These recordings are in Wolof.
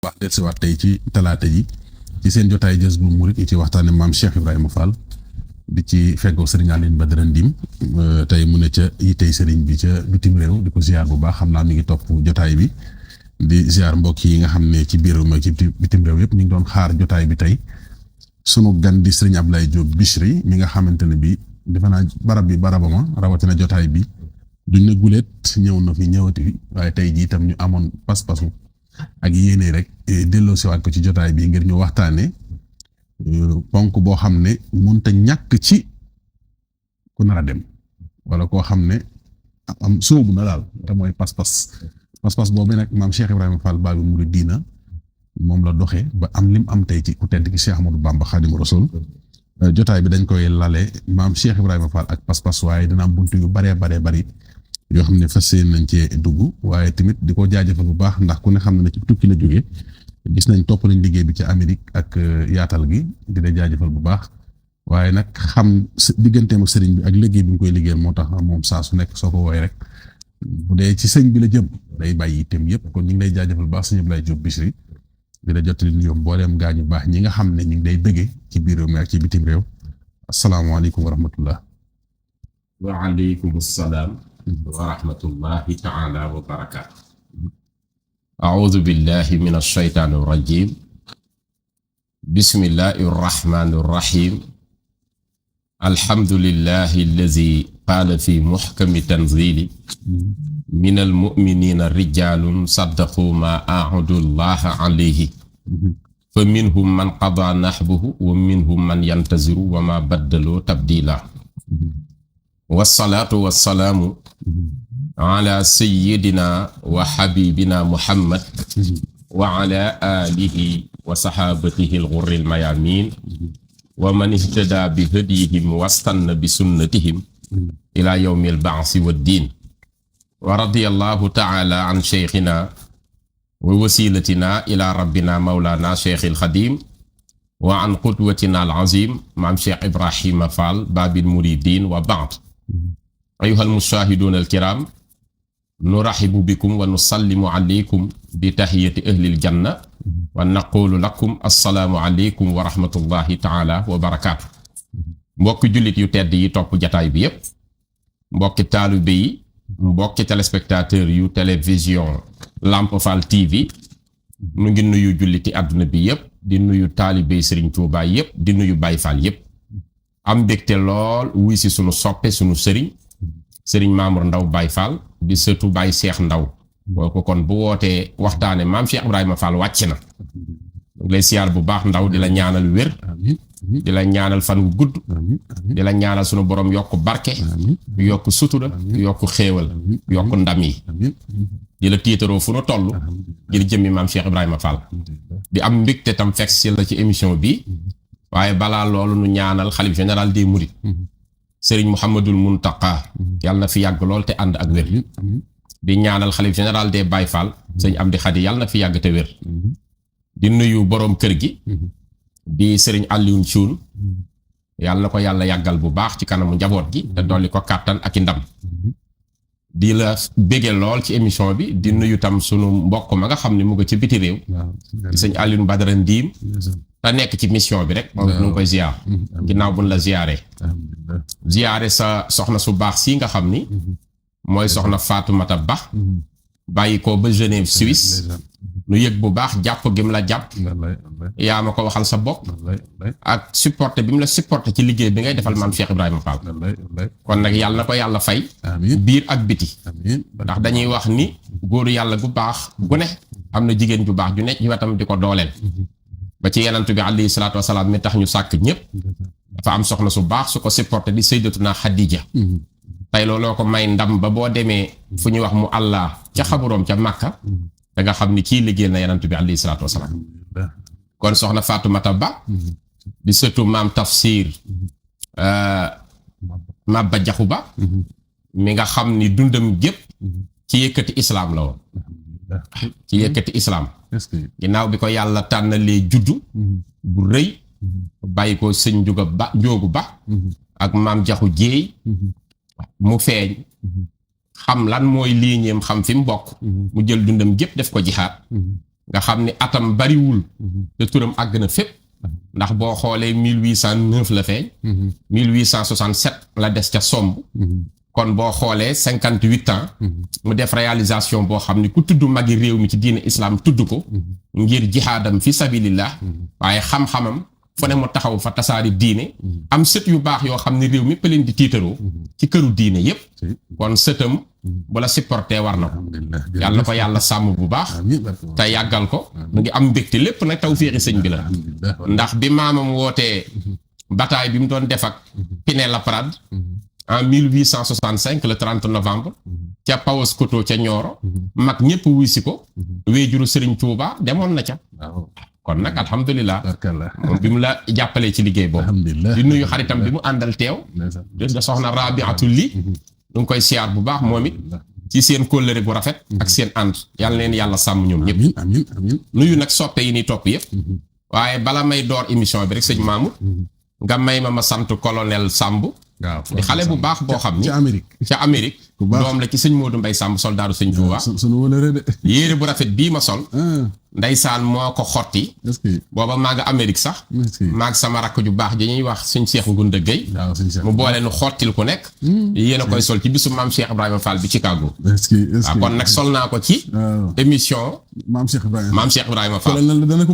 baax dellusiwaat tey ci talaata ji ci seen jotaay Jazbul Murid yi ci waxtaane maam Cheikh Ibrahima Fall di ci feggoo Serigne Alioune Badara Ndim tey mu ne ca yitey Serigne bi ca bitim réew di ko ziar bu baax xam naa mi ngi topp jotaay bi di ziar mbokk yi nga xam ne ci biir réew mi ci bitim réew yëpp ñu ngi doon xaar jotaay bi tey sunu gan di Serigne Abdoulaye Diop Bichri mi nga xamante ne bi defe naa barab bi barabama rawatina jotaay bi duñ ne guleet ñëw na fi ñëwati fi waaye tey jii itam ñu amoon pas-pasu ak yéene rek delloo siwaat ko ci jotaay bi ngir ñu waxtaane ponk boo xam ne mënta ñàkk ci ku nar a dem wala koo xam ne am sóobu na daal te mooy pas-pas boobu nag maam Cheikh Ibrahima Fall Baabul Muridiina moom la doxee ba am lim am tey ci ku tedd ki Cheikh Ahmadou Bamba Xaadimu Rasuul jotaay bi dañ koy lale maam Cheikh Ibrahima Fall ak pas-pas waaye dina am buntu yu baree bari yoo xam ne fas yéene nañ cee dugg waaye tamit di ko jaajëfal bu baax ndax ku ne xam ne ci tukki la jógee gis nañ topp nañ liggéey bi ci Amérique ak yaatal gi di la jaajëfal bu baax waaye nag xam digganteem ak sëriñ bi ak liggéey bi ñu koy liggéeyal moo tax moom saa su nekk soo ko woowee rek bu dee ci sëñ bi la jëm day bàyyi itam yëpp kon ñu ngi lay jaajëfal bu baax sëñ Abdoulaye Diop Bichri di la jottali nuyoo mbooleem gaa ñu baax ñi nga xam ne ñu ngi day bëggee ci biir réew mi ak ci bitim réew asalaamaaleykum wa rahmatullah. waaleykum salaam wa rahmatullahi taala wa barakaatu. audu billahi min alshaytaani rajim. bismillahi rahmaani rahim. alhamdulillahi allazi qaala fi muxkami tanzili. min almuminina rijalun saddaqu ma aahadu llaha alayhi. fa minhum man qada nahbahu wa minhum man yantaziru wa ma baddaloo tabdila. wassalaatu wassalaamu ala sayyidina wa habibina muhammad wa ala alihi wa sahabatihi al-ghurri al-mayamin wa man ihtada bi hadihim wastanna bi sunnatihim ila yawmi al-ba'si wad-din. wa radiyallahu ta'ala an shaykhina wa wasilatina ila rabbina mawlana Cheikh al-Khadim wa an qudwatina al-azim maam Cheikh Ibrahima Fall Babil Muridin wa ba'd. أيها المشاهدون الكرام نرحب بكم ونسلم عليكم بتحية أهل الجنة ونقول لكم السلام عليكم ورحمة الله تعالى وبركاته. mbokki jullit yu tedd yi topp jataay bi yépp mbokki taalibe yi mbokki téléspectateur yu télévision Lamp Fall TV nu ngi nuyu julliti àdduna bi yépp di nuyu taalibe Serigne Touba yépp di nuyu Baye Fall yépp am mbégte lool wuy si sunu soppe sunu sëriñ Mamour Ndaw Baye Fall di sëtu Baye Cheikh Ndaw boo ko kon bu wootee waxtaane maam Cheikh Ibrahima Fall wàcc na lay siyaar bu baax Ndaw di la ñaanal wér di la ñaanal fan wu gudd di la ñaanal sunu borom yokk barke yokk sutura yokk xéewal yokk ndam yi di la tiitaroo fu nu toll ngir jëmmi maam Cheikh Ibrahima Fall di am mbégte tam fekk si la ci émission bi waaye balaa loolu nu ñaanal xalif général des mourides Serigne Mouhamadul Muntaqa yàlla na fi yàgg lool te ànd ak wér di ñaanal xalif général des Baye Fall sëñ Amdi Xadi yàlla na fi yàgg te wér di nuyu boroom kër gi di Serigne Alioune Thioune yàlla na ko yàlla yàggal bu baax ci kanamu njaboot gi te dolli ko kàttan ak i ndam di la bége lool ci émission bi di nuyu tam sunu mbokk ma nga xam ne mu ngi ci biti réew di sëñ Alioune Badara Ndim te nekk ci mission bi rek moom nu ngi koy ziar ginnaaw buñ la ziare sa soxna su baax si nga xam ni mooy soxna Fatoumata Ba bàyyi ko ba Genève Suisse nu yëg bu baax jàpp gi mu la jàpp yaa ma ko waxal sa bopp ak supporté bi mu la supporté ci liggéey bi ngay defal maam Cheikh Ibrahima Fall kon nag yàlla na ko yàlla fay biir ak biti ndax dañuy wax ni góoru yàlla gu baax gu ne am na jigéen ju baax ju ne ci wetam di ko dooleel ba ci yenantu bi alayhi salaatu wasalaam mi tax ñu sàkk ñëpp dafa am soxna su baax su ko supporté di sayyidatuna Xadija tey looloo ko may ndam ba boo demee fu ñuy wax mu Allah ca xaburoom ca Makka da nga xam ni kii liggéey na yenantu bi alayhi salaatu wasalaam kon soxna Fatoumata Ba di sëtu maam Tafsir Mabba Jaxu Ba mi nga xam ni dundam gépp ci yëkkati islaam la woon ci yëkkati islaam ginnaaw bi ko yàlla tànnalee juddu bu rëy bàyyi ko sëñ Njóogu Ba ak maam Jaxu Jéey mu feeñ xam lan mooy liiñeem xam fi mu bokk mu jël dundam gépp def ko jihaad nga xam ni atam bariwul te turam àgg na fépp ndax boo xoolee 1809 la feeñ 1867 la des ca somb kon boo xoolee 58 ans mu def réalisation boo xam ni ku tudd magi réew mi ci diine islam tudd ko ngir jihaadam fi sabilillah waaye xam-xamam fu ne mu taxaw fa tasaari diine am sët yu baax yoo xam ne réew mi leen di tiitaroo ci këru diine yépp kon sëtam bu la supporté war na ko yàlla ko yàlla sàmm bu baax te yàggal ko mu ngi am mbégte lépp nag taw féexi sëñ bi la ndax bi maamam wootee bataille bi mu doon def ak Pinet-Laprade en 1865 le 30 novembre ca Paoskoto ca Nioro mag ñëpp wuy si ko wéejuru Sëriñ Tuuba demoon na ca kon nag alhamdulilah moom bi mu la jàppalee ci liggéey boobu di nuyu xaritam bi mu àndal teew da soxna Rabiatul li du ngi koy siyaar bu baax moom it ci seen kóllëre bu rafet ak seen ànd yàlla leen yàlla sàmm ñoom ñëpp amiin nuyu nag soppe yi ni topp yëpp waaye bala may door émission bi rek sëñ Mamour nga may ma sant colonel Samb waaw di xale bu baax boo xam ni ca Amérique doom la ci sëñ Modou Mbaye Samb soldaaru sëñ Touba sunu wëlëre de yére bu rafet bii ma sol ndeysaan moo ko xotti booba maa nga Amérique sax maa ngi sama rakk ju baax ji ñuy wax sëñ Cheikh Ngunda Gueye mu boole nu xottil ku nekk yéen a koy sol ci bisu maam Cheikh Ibrahima Fall bi Chicago waaw kon nag sol naa ko ci émission maam Cheikh Ibrahima Fall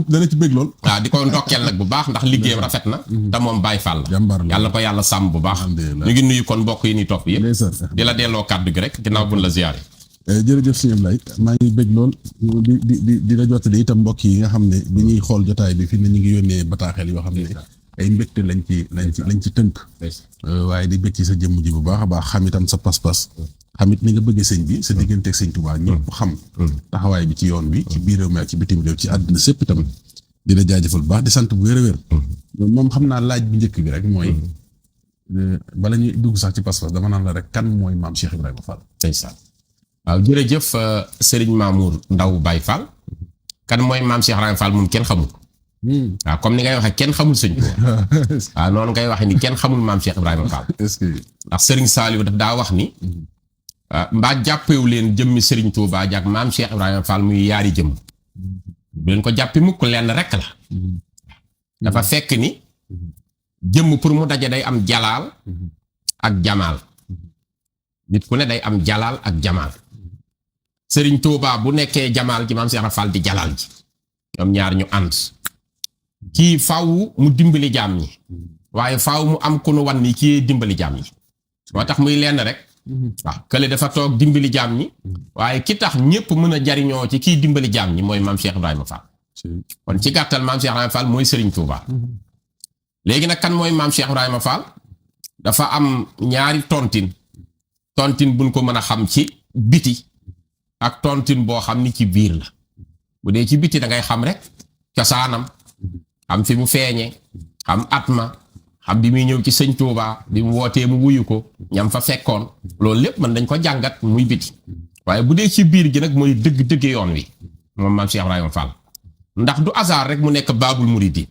dana ci bëgg lool waaw di ko ndokkeel nag bu baax ndax liggéeyam rafet na te moom Baye Fall la yàlla ko yàlla sàmm bu baax ñu ngi nuyu kon mbokk yi ni topp yëpp di la delloo kàddu gi rek ginnaaw buñ la ziyaare jërëjëf sëñ Ablaye maa ngi bëgg lool di la jottali itam mbokk yi nga xam ne bi ñuy xool jotaay bi fi ne ñu ngi yónnee bataaxel yoo xam ne ay mbégte lañ ci tënk waaye di bëgg ci sa jëmm ji bu baax a baax xam itam sa pas-pas xamit ni nga bëggee sëñ bi sa digganteeg sëñ Tuubaa ñëpp xam taxawaay bi ci yoon wi ci biir réew mi ak ci bitim réew ci àdduna sépp itam di la jaajëfal bu baax di sant bu wér-wér moom xam naa laaj bi njëkk bi rek mooy bala ñuy dugg sax ci pas-pas dama naan la rek kan mooy maam Cheikh Ibrahima Fall waaw jërëjëf Serigne Mamour Ndaw Baye Fall kan mooy maam Cheikh Ibrahima Fall moom kenn xamul waaw comme ni ngay waxee kenn xamul sëñ Tuubaa waaw noonu ngay waxee ni kenn xamul maam Cheikh Ibrahima Fall ndax Serigne Saliou daf daa wax ni mbaa jàppewu leen jëmmi Serigne Touba jak maam Cheikh Ibrahima Fall muy yaari jëmm bu leen ko jàppi mukk lenn rek la dafa fekk ni jëmm pour mu daje day am jalaal ak jamaal nit ku ne day am jalaal ak jamaal Serigne Touba bu nekkee jamaal gi maam Cheikh Ibrahima Fall di jalaal ji ñoom ñaar ñu ànd kii faaw mu dimbali jaam ñi waaye faaw mu am ku nu wan ni kii dimbali jaam ñi moo tax muy lenn rek waaw kële dafa toog dimbali jaam ñi waaye ki tax ñëpp mën a jariñoo ci kii dimbali jaam ñi mooy maam Cheikh Ibrahima Fall kon ci gàttal maam Cheikh Ibrahima Fall mooy Serigne Touba léegi nag kan mooy maam Cheikh Ibrahima Fall dafa am ñaari tontin buñ ko mën a xam ci biti ak tontin boo xam ni ci biir la bu dee ci biti da ngay xam rek cosaanam xam fi mu feeñe xam atma xam bi muy ñëw ci sëñ Touba bi mu wootee mu wuyu ko ñam fa fekkoon loolu lépp mën dañ ko jàngat muy biti waaye bu dee ci biir gi nag mooy dëgg yoon wi moom maam Cheikh Ibrahima Fall ndax du hasard rek mu nekk baabul muridi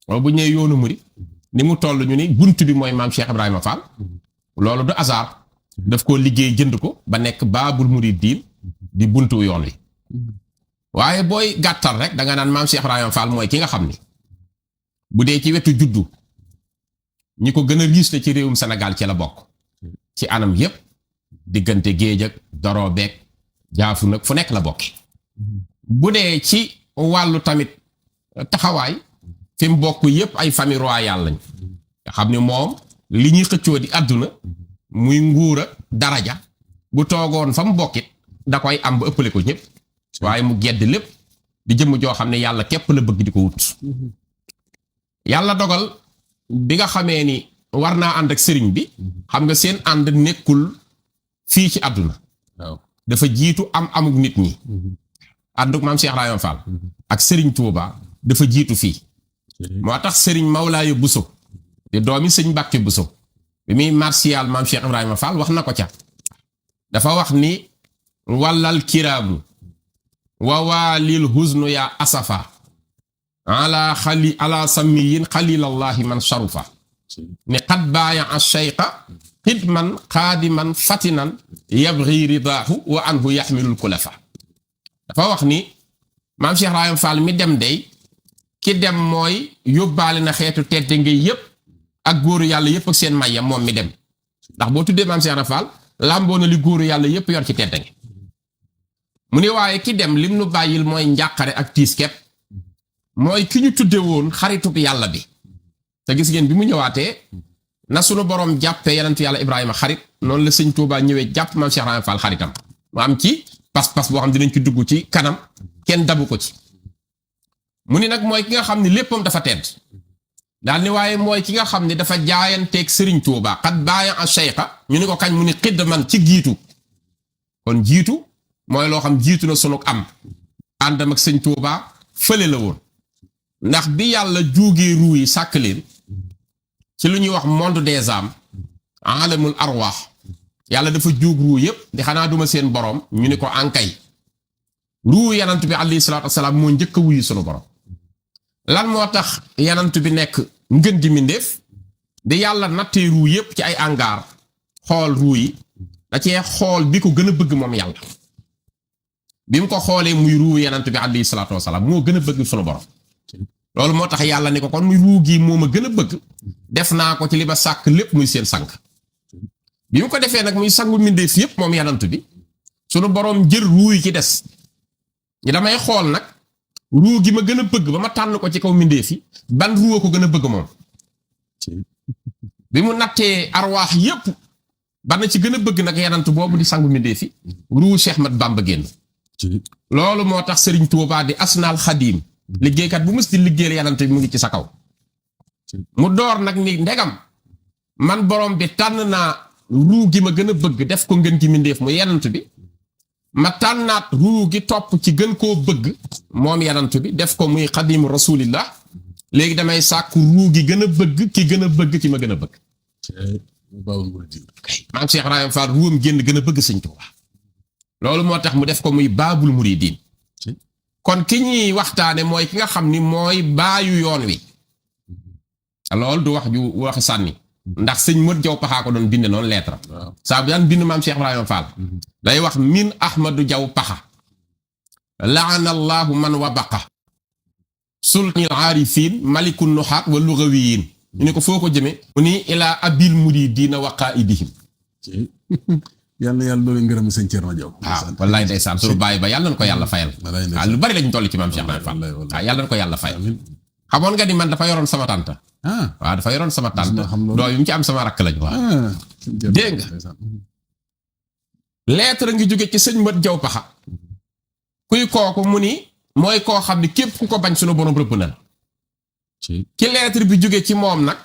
wala bu ñëwee yoonu murid ni mu toll ñu ni bunt bi mooy maam Cheikh Ibrahima Fall loolu du hasard daf koo liggéey jënd ko ba nekk baabul muridin di buntu yoon wi waaye booy gàttal rek danga naan maam Cheikh Ibrahima Fall mooy ki nga xam ni bu dee ci wetu juddu ñi ko gën a riis la ci réewum Sénégal ci la bokk ci anam yépp diggante géej ak doroo beeg jaafu nag fu nekk la bokki bu dee ci wàllu tamit taxawaay fi mu bokk yépp ay famille royale lañ nga xam ni moom li ñuy xëccoo di àdduna muy nguura daraja bu toogoon fa mu bokkit da koy am ba ëppale ko ñëpp waaye mu gedd lépp di jëmm joo xam ne yàlla képp la bëgg di ko wut yàlla dogal bi nga xamee ni war naa ànd ak sëriñ bi xam nga seen ànd nekkul fii ci àdduna dafa jiitu am amuk nit ñi ànduk maam Cheikh Ibrahima Fall ak sëriñ Touba dafa jiitu fii moo tax sëriñ Mawlaayu Buso di doomi sëñ Mbàkke Buso bi muy martial maam Cheikh Ibrahima Fall wax na ko ca dafa wax ni wàllal kiraamu wa waalil husnu ya asafa ala samiyin xalilallahi man sharufa ni xat baaya a sheyqa xidman xaadiman fatinan yabri ridaahu wa anhu yaxmilul kulafa dafa wax ni maam Cheikh Ibrahima Fall mi dem day ki dem mooy yóbbaale na xeetu tedde ngay yëpp ak góoru yàlla yëpp ak seen mayam moom mi dem ndax boo tuddee maam Cheikh Ibrahima Fall làmboo na li góoru yàlla yëpp yor ci tedde ngi mu ne waaye ki dem lim nu bàyyil mooy njàqare ak tiis kepp mooy ki ñu tudde woon xaritub yàlla bi te gis ngeen bi mu ñëwaatee na sunu borom jàppee yenentu yàlla Ibrahima xarit noonu la sëñ Tuubaa ñëwee jàpp maam Cheikh Ibrahima Fall xaritam mu am ci pas-pas boo xam dinañ ci dugg ci kanam kenn dabu ko ci mu ni nag mooy ki nga xam ne léppam dafa tedd daal ni waaye mooy ki nga xam ne dafa jaayanteeg sëriñ Tuubaa xat baaya a cheikha ñu ni ko kañ mu ni xidd man ci jiitu kon jiitu mooy loo xam jiitu na sunu am àndam ak sëñ Tuubaa fële la woon ndax bi yàlla juugee ruu yi sàkk leen ci lu ñuy wax monde des âmes alamul arwaax yàlla dafa juug ruu yépp di xanaa duma seen borom ñu ni ko ankay ruu yanant bi alayhi salaatu wasalaam moo njëkk a wuyu sunu borom lan moo tax yanant bi nekk ngën di mindeef di yàlla nattee ruu yépp ci ay angaar xool ruu yi da cee xool bi ko gën a bëgg moom yàlla bi mu ko xoolee muy ruu yanant bi alayhi salaatu wasalaam moo gën a bëgg sunu borom loolu moo tax yàlla ni ko kon muy ruu gi moo ma gën a bëgg def naa ko ci li ba sàkk lépp muy seen sang bi mu ko defee nag muy sangu mindeef yépp moom yanant bi sunu borom jël ruu yi ci des ñi damay xool nag ruu gi ma gën a bëgg ba ma tànn ko ci kaw mindeef yi ban ruu ko gën a bëgg moom bi mu nattee arwaax yépp ban na ci gën a bëgg nag yanant boobu di sangu mindeef yi ruu Cheikh Mat Bamba génn loolu moo tax Sëriñ Tuubaa di asnaal xadiim liggéeykat bu mus di liggéeyal yanant bi mu ngi ci sa kaw mu door nag ni ndegam man borom bi tànn naa ruu gi ma gën a bëgg def ko ngën gi mindeef mu yanant bi ma tànnaat ruu gi topp ci gën koo bëgg moom yanant bi def ko muy xadimu rasulillah léegi damay sàkku ruu gi gën a bëgg ki gën a bëgg ki ma gën a bëgg maam Cheikh Ibrahima Fall ruum génn gën a bëgg sëñ Tuubaa loolu moo tax mu def ko muy baabul muridiin kon ki ñuy waxtaane mooy ki nga xam ni mooy baayu yoon wi loolu du wax ju wax sànni ndax sëñ Mët Jaw Paxa ko doon binde noonu lettre saa bu daan bind maam Cheikh Ibrahima Fall day wax min Ahmadu Jaw Paxa laana allahu man wabaqa sultanil aarifin malikun nuxaat wa lugawiyin ñu ne ko foo ko jëme mu ni ilaa abil muridiina wa qaidihim yàlla yàlla loolu ngërëm sëñ Thierno Diaw waaw wallaay ndeysaan sunu bàyyi ba yàlla na ko yàlla fayal waaw lu bari lañ toll ci maam Cheikh Ibrahima Fall waaw yàlla na ko yàlla fayal xamoon nga ni man dafa yoroon sama tànta waaw dafa yoroon sama tànta doo yu mu ci am sama rakk lañ waaw dégg nga lettre ngi jóge ci sëñ Mët Jaw Paxa kuy kooku mu ni mooy koo xam ne képp ku ko bañ sunu borom rëbb na la ki lettre bi jóge ci moom nag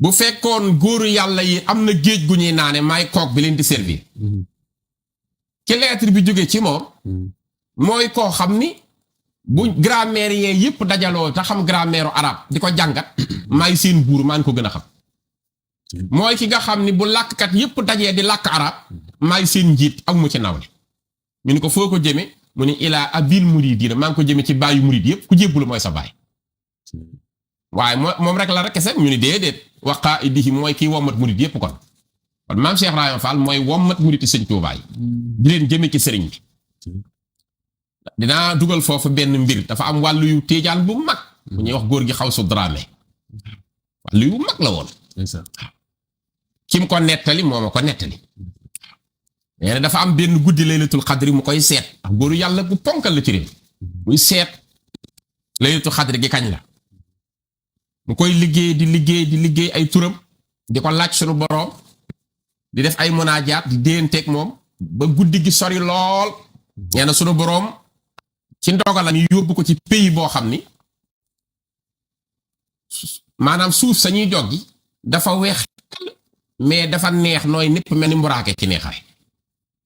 bu fekkoon góoru yàlla yi am na géej gu ñuy naane may kook bi leen di servir ki lettre bi jóge ci moom mooy koo xam ni bu grammaire yee yépp dajaloo te xam grammaire arab di ko jàngat may seen buur maan ko gën a xam mooy ki nga xam ni bu làkkkat yépp dajee di làkk arab may seen njiit ak mu ci nawle ñu ni ko foo ko jëme mu ni ilaa abil muridiina maa ngi ko jëme ci baayu murid yépp ku jébbulu mooy sa baay waaye moom rek la rek kese ñu ni déedéet waqaa idihi mooy kiy wommat murid yépp kon maam Cheikh Ibrahima Fall mooy wommat murid sëñ Tuubaa yi di leen jëme ci sëriñ bi dinaa dugal foofu benn mbir dafa am wàllu yu tiijaan bu mag bu ñuy wax góor gi xaw su Dramé wàllu yu mag la woon kim ko nettali moo ma ko nettali nee na dafa am benn guddi laylatul xadri mu koy seet ak góoru yàlla bu ponkal la ci réew muy seet laylatul xadri gi kañ la mu koy liggéey di liggéey ay turam di ko laaj sunu boroom di def ay munaajaat di déenteeg moom ba guddi gi sori lool nee na sunu boroom ci ndogalam yi yóbbu ko ci pays boo xam ni maanaam suuf sañuy joggi dafa weex mais dafa neex nooy népp mel ni mburaake ci neexaay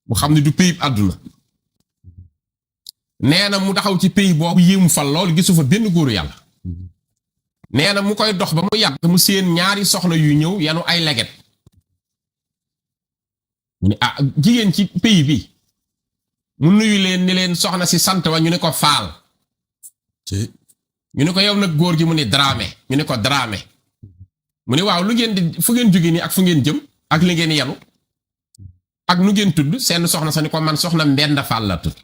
mu xam ne du pays àdduna nee na mu taxaw ci pays boobu yéemu fa lool gisu fa benn góoru yàlla nee na mu koy dox ba mu yàgg mu seen ñaari soxna yu ñëw yanu ay leget mu ne ah jigéen ci pays bi mu nuyu leen ni leen soxna si sant wa ñu ne ko Faal ñu ne ko yow nag góor gi mu ne Dramé ñu ne ko Dramé mu ne waaw lu ngeen di fu ngeen jóge nii ak fu ngeen jëm ak li ngeen yanu ak nu ngeen tudd seen soxna sa ni ko man soxna Mbenda Fall la tudd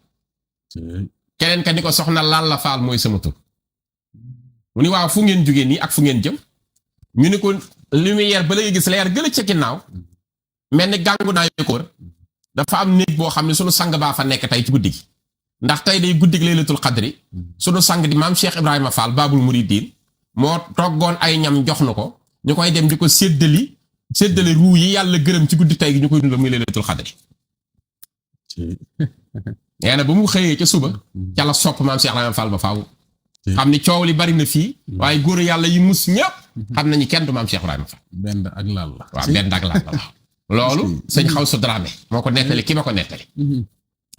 keneen ka ni ko soxna Lalla Faal mooy sama tur mu ni waaw fu ngeen jógee nii ak fu ngeen jëm ñu ni ko lumière ba la gis leer gëla ca ginnaaw mel ni gàngu naa ko wër dafa am néeg boo xam ne sunu sang baa fa nekk tey ci guddi gi ndax tey day guddi gi laylatul xadri sunu sang di maam Cheikh Ibrahima Fall Babul Mouridine moo toggoon ay ñam jox na ko ñu koy dem di ko séddale ruu yi yàlla gërëm ci guddi tey gi ñu koy dundal muy laylatul xadri nee na ba mu xëyee ca suba ca la sopp maam Cheikh Ibrahima Fall ba faaw xam ni coow li bari na fii waaye góor yàlla yi mus ñëpp xam nañu kenn du maam Cheikh Ibrahima Fall benn ak laal la waaw benn ak laal la waaw loolu sëñ xaw su Dramé moo ko nettali ki ma ko nettali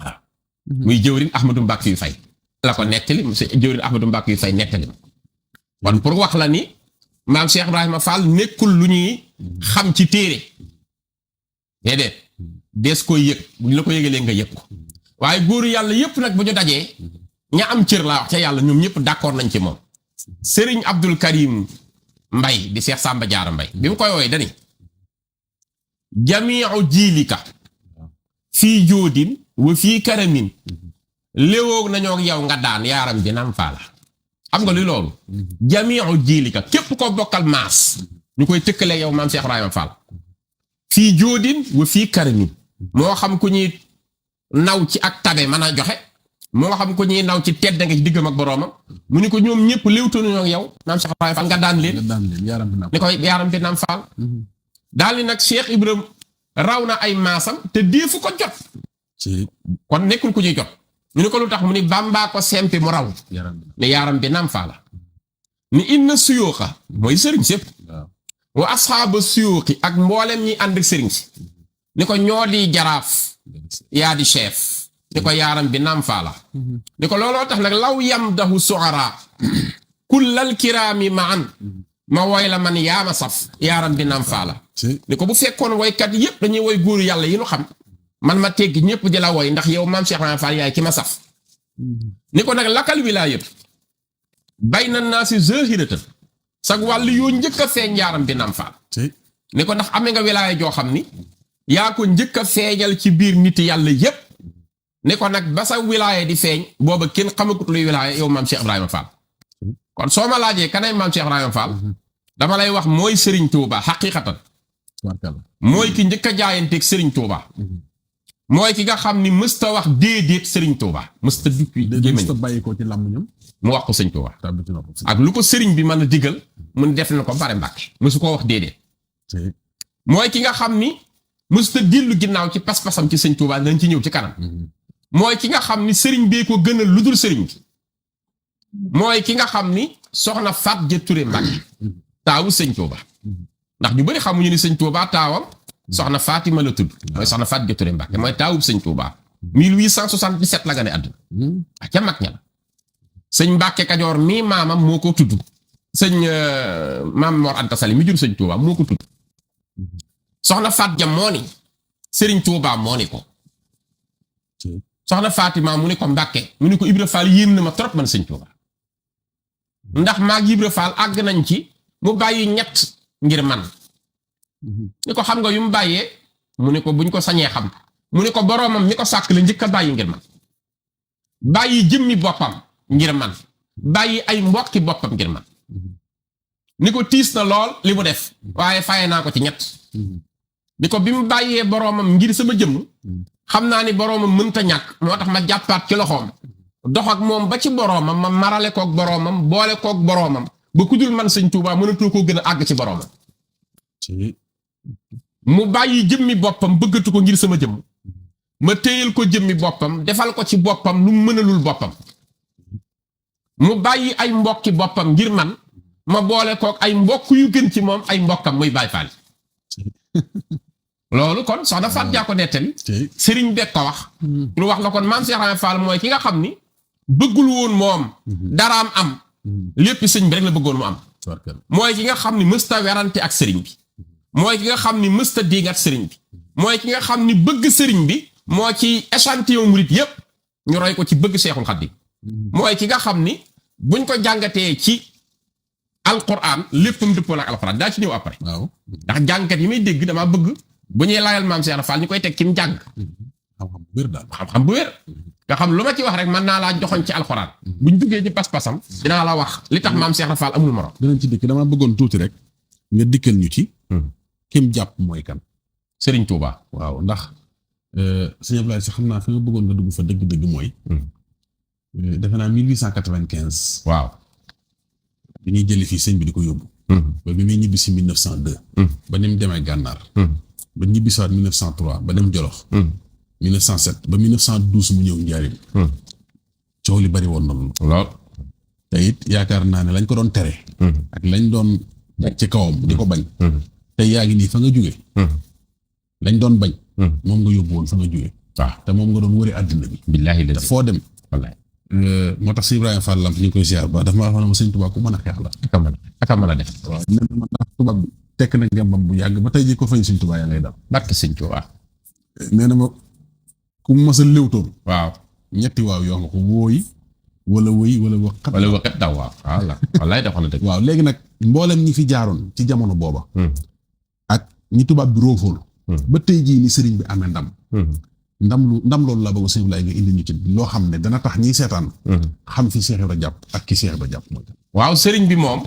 waaw muy jëwriñ Ahmadou Mbacke yu fay la ko nettali jëwriñ Ahmadou Mbacke yu fay nettali ma kon pour wax la ni maam Cheikh Ibrahima Fall nekkul lu ñuy xam ci téere déedéet des koy yëg bu ñu la ko yëgalee nga yëg ko waaye góoru yàlla yëpp nag bu ñu dajee ña am cër laa wax ca yàlla ñoom ñëpp d'accord nañ ci moom Serigne Abdul Karim Mbay di Cheikh Samba Diarra Mbay bi mu koy wooye dani jamiu jiilika fii jóodin wa fii karamin léwoog nañoo ak yow nga daan yaaram bi nam faala xam nga li loolu jamiu jiilika képp ko bokkal maas ñu koy tëkkale yow maam Cheikh Ibrahima Fall fii jóodin wa fii karamin moo xam ku ñuy naw ci ak tabe mën a joxe moo xam ko ñuy naw ci tedd nga ci diggam ak boroomam mu ni ko ñoom ñëpp léewtanu ak yow maam Cheikh Ibrahima Fall nga daan leen ni koy yaaram bi nam faal daal ni nag Cheikh Ibrahima raw na ay maasam te deefu ko jot kon nekkul ku ñuy jot ñu ni ko lu tax mu ni Bàmbaa ko sempi mu raw ne yaaram bi nam faala ni inna suyooxa mooy sëriñ sépp wa asxaaba suyooxi ak mboolem ñi ànd ak sëriñ si ni ko ñoo di jaraaf yaa di chef ni ko yaaram bi naam faala ni ko looloo tax nag law yam dahu suara kullal kiraami ma an ma woy la man yaama saf yaaram bi naam faala ni ko bu fekkoon woykat yépp dañuy woy góoru yàlla yi nu xam man ma teggi ñëpp di la woy ndax yow maam Cheikh Ibrahima Fall yaay ki ma saf ni ko nag lakal wilaayat bay na naa si zahiratan sag wàllu yoo njëkk a feeñ yaaram bi naam faala ni ko ndax amee nga wilaaya joo xam ni yaa ko njëkk a feeñal ci biir nit yàlla yépp ni ko nag ba sa wilaaya di feeñ booba kenn xamakut luy wilaaya yow maam Cheikh Ibrahima Fall kon soo ma laajee kanay maam Cheikh Ibrahima Fall dama lay wax mooy Serigne Touba xaqiiqatan mooy ki njëkk a jaayanteeg Serigne Touba mooy ki nga xam ni mësta wax déedéet Serigne Touba mësta duppi gémmiñ bàyyi ko ci làmmiñam mu wax ko Serigne Touba ak lu ko Serigne bi mën a digal mun def na ko bare Mbàkke mësu koo wax déedéet mooy ki nga xam ni mësta dillu ginnaaw ci pas-pasam ci Serigne Touba dañ ci ñëw ci kanam mooy ki nga xam ni Serigne bee ko gënal lu dul Serigne bi mooy ki nga xam ni soxna Faat Ja Ture Mbàkke taawu Serigne Touba ndax ñu bari xamuñu ni Serigne Touba taawam soxna Fatima la tudd mooy soxna Faat Ja Ture Mbàkke mooy taawub Serigne Touba 1877 la gane àdduna ak ca mag ña la sëñ Mbàkke Kajoor mii maamam moo ko tudd sëñ maam Mor Anta Sali mi jur Serigne Touba moo ko tudd soxna Faat Ja moo ni Serigne Touba moo ni ko soxna Fatima mu ni ko Mbàkke mu ni ko Ibra Fall yéem na ma trop man Serigne Touba ndax maag Ibra Fall àgg nañ ci mu bàyyi ñett ngir man ni ko xam nga yu mu bàyyee mu ni ko buñ ko sañee xam mu ni ko boroomam mi ko sàkk la njëkk a bàyyi ngir man bàyyi jëmmi boppam ngir man bàyyi ay mbokki boppam ngir man ni ko tiis na lool li mu def waaye faye naa ko ci ñett ni ko bi mu bàyyee boroomam ngir sama jëmm xam naa ni boroomam mënta ñàkk moo tax ma jàppaat ci loxoom dox ak moom ba ci boroomam ma marale koog boroomam boole koog boroomam ba ku dul man Sëñ Tuubaa mënatoo koo gën a àgg ci boroomam mu bàyyi jëmmi boppam bëggatu ko ngir sama jëmm ma téyal ko jëmmi boppam defal ko ci boppam lu mënalul boppam mu bàyyi ay mbokki boppam ngir man ma boole koog ay mbokk yu gën ci moom ay mbokkam muy Baay Faal loolu kon soxna Faat Jaa ko nettali sëriñ beeg ko wax lu wax la kon maam Cheikh Ibrahima Fall mooy ki nga xam ni bëggul woon moom daraam am lépp sëñ bi rek la bëggoon mu am mooy ki nga xam ni mësta werante ak sëriñ bi mooy ki nga xam ni mësta diingat sëriñ bi mooy ki nga xam ni bëgg sëriñ bi moo ci échantillon murit yépp ñu roy ko ci bëgg Seexul Xadiim mooy ki nga xam ni buñ ko jàngatee ci alquran léppam dëppoon ak alquran daa ci ñëw après waaw ndax jàngat yi may dégg dama bëgg bu ñuy laayal maam Cheikh Fall ñu koy teg ci mu jàng xam-xam bu wér daal xam-xam bu wér nga xam lu ma ci wax rek mën naa laa joxoñ ci alxuraan buñ duggee ci pas-pasam dinaa la wax li tax maam Cheikh Rafal amul morom. dinañ ci dikk dama bëggoon tuuti rek nga dikkal ñu ci kim jàpp mooy kan. Serigne Touba. waaw ndax sëñ Abdoulaye si xam naa fi nga bëggoon nga dugg fa dëgg-dëgg mooy defe naa 1895 waaw bi ñuy jëli fii sëñ bi di ko yóbbu ba bi muy ñibbi si 1902 ba ni mu demee gànnaar ba ñibbi si waat 1903 ba dem Jolof 1907 ba 1912 mu ñëw Njaaréem coow li bari woon na lool te it yaakaar naa ne lañ ko doon tere ak lañ doon teg ci kawam di ko bañ te yaa ngi nii fa nga jóge lañ doon bañ moom nga yóbbu woon fa nga jóge waaw te moom nga doon wëri àddina bi billaahi la te foo dem wallaay moo tax si Ibrahima Fall Lamp ñu ngi koy ziar ba dafa ma wax ne ma sëñ Tuubaa ku mën a xeex la aka mën a def waaw nee na ma ndax tubaab bi tekk na ngembam bu yàgg ba tey ji ko fañ sëñ Tuubaa yaa ngay dal barke sëñ Tuubaa nee na ma ku mu mas a léwtoon waaw ñetti waaw yoo nga ko wóoyi wala wëy wala waxat wala waxat daw waaw wallaay dafa na dëgg waaw léegi nag mboolem ñi fi jaaroon ci jamono booba ak ñi tubaab bi róofool ba tey jii ni sëriñ bi amee ndam loolu laa bëgg sëñ Abdoulaye nga indi ñu ci loo xam ne dana tax ñiy seetaan xam fi Cheikh Ibra jàpp ak ki Cheikh Ibra jàpp mooy waaw sëriñ bi moom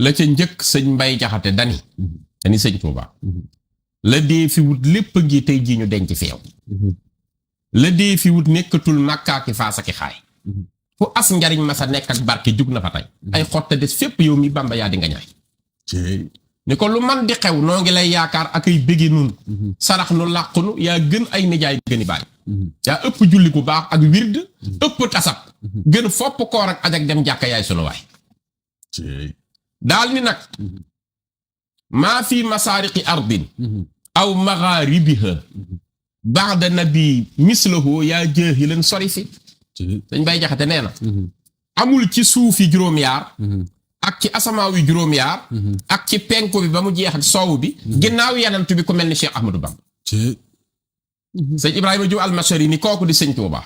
la ca njëkk sëñ Mbay Jaxate dani sëñ Tuubaa la dee fi wut lépp ngi tey jii ñu denc fi yow la dee fi wut nekkatul màkkaaki faasaki xaay fu as njariñ ma sa nekk ak barke jug na fa tey ay xotta des fépp yow mi Bamba yaa di nga ñaay ni ko lu man di xew noo ngi lay yaakaar ak ay bége nun sarax nu làqunu yaa gën ay nijaay gëni baay yaa ëpp julli bu baax ak wird ëpp tasab gën fopp koor ak ajak dem jàkka yaay sunu waay daal ni nag maa fi masaariqi ardin aw magharibiha ba'da nabi mislahu yaa jaahilan sori fi dañ bay jaxate nee na amul ci suufi juróom-yaar ak ci asamaaw yi juróom-yaar ak ci penku bi ba mu jeex ak soow bi ginnaaw yanant bi ku mel ni Cheikh Ahmadou Bamba sëñ Ibrahima Jóob almashari ni kooku di sëñ Tuuba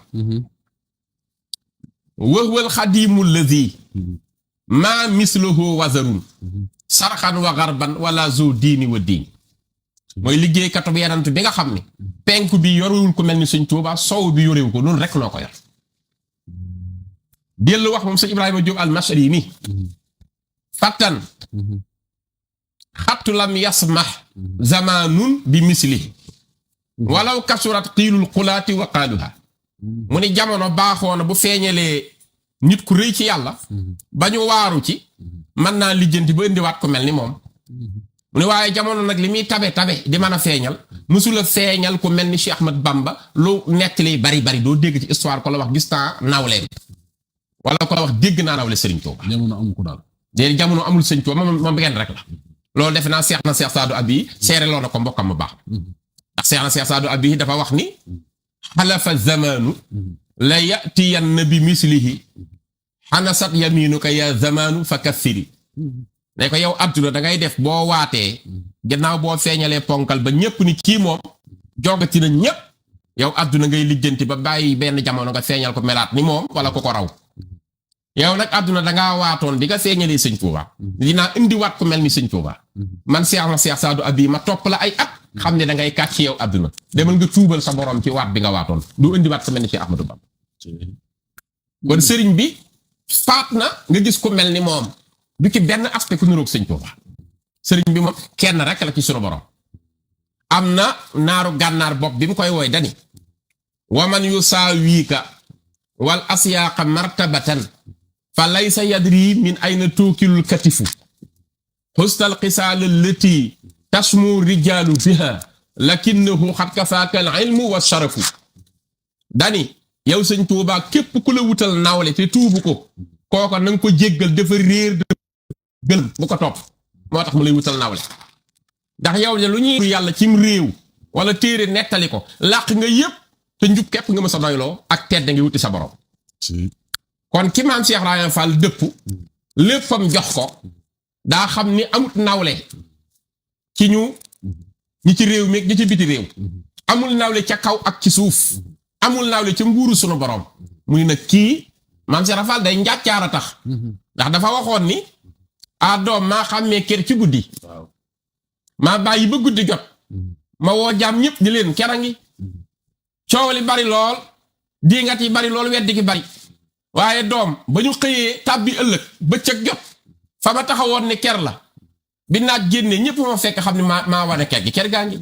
wëwal xadimu lazi maa mislahu wazarun sarxan wa garban wala zo diini wa diin mooy liggéeykatu bi yanant bi nga xam ni penku bi yorewul ku mel ni sëñ Tuuba soow bi yorewu ko noonu rek noo ko yor dellu wax moom sëñ Ibrahima Jóob almashari ni fattan xattu lam yasmax zamanun bi misli walaw kasurat xiilul xulaati wa qaaluha mu ni jamono baaxoona bu feeñalee nit ku rëy ci yàlla ba ñu waaru ci mën naa lijjanti ba indiwaat ko mel ni moom mu ni waaye jamono nag li muy tabe di mën a feeñal mësula feeñal ku mel ni Cheikh Ahmad Bamba lu nekk li bari doo dégg ci histoire ko la wax gis naa nawle wala ko la wax dégg naa nawle Serigne Touba jamono amu ko daal léegi jamono amul sëñ Tuuba moom benn rek la loolu defe naa seex na Seex Saadu Abi seere loo na ko mbokkam mu baax ndax seex na Seex Saadu Abi dafa wax ni xalafa zamanu la yatiyanna bi mislihi xanasat yaminuka ya zamanu fa kaffiri ne ko yow àdduna da ngay def boo waatee gannaaw boo feeñalee ponkal ba ñépp ni kii moom jogati na ñépp yow àdduna ngay lijjanti ba bàyyi benn jamono nga feeñal ko melaat ni moom wala ku ko raw yow nag àdduna dangaa waatoon di nga feeñalee sëñ Tuuba dinaa indiwaat ku mel ni sëñ Tuuba man seex na Seex Saadu Abi ma topp la ay at xam ne dangay kàcc yow àdduna demal nga tuubal sa borom ci waat bi nga waatoon du indiwaat ku mel ni Cheikh Ahmadou Bamba kon sëriñ bi faat na nga gis ku mel ni moom du ci benn aspect ku niroog sëñ Tuuba sëriñ bi moom kenn rek la ci sunu borom am na naaru gànnaar bopp bi mu koy woy dani waman yu saa wiika wal asiyaaqa martabatan fa laysa yadri min ayna tuukilul katifu xustal xisaal allati tasmu rijaalu biha lakinnahu xat kafaaka al ilmu wa sharafu dani yow sëñ Tuuba képp ku la wutal nawle te tuubu ko kooko na nga ko jéggal dafa réer de gël bu ko topp moo tax mu lay wutal nawle ndax yow de lu ñuy yàlla cim réew wala téere nettali ko làq nga yépp te njub képp nga ma sa doyloo ak tedd nga wuti sa borom kon ki maam Cheikh Ibrahima Fall dëpp léppam jox ko daa xam ni amut nawle ci ñi ci réew mi ñi ci biti réew amul nawle ca kaw ak ci suuf amul nawle ca nguuru sunu borom muy nag kii maam Cheikh Ibrahima Fall day njàccaar a tax ndax dafa waxoon ni a doom maa xàmmee kër ci guddi maa bàyyi ba guddi jot ma woo jaam ñëpp di leen kera ngi coow li bari lool diingat yi bari loolu weddi ki bari waaye doom ba ñu xëyee tàbbi ëllëg bëccëg jot fa ma taxawoon ne ker la bi naaj génne ñëpp ma fekk xam ne maa wane ker gi ker gaa ngi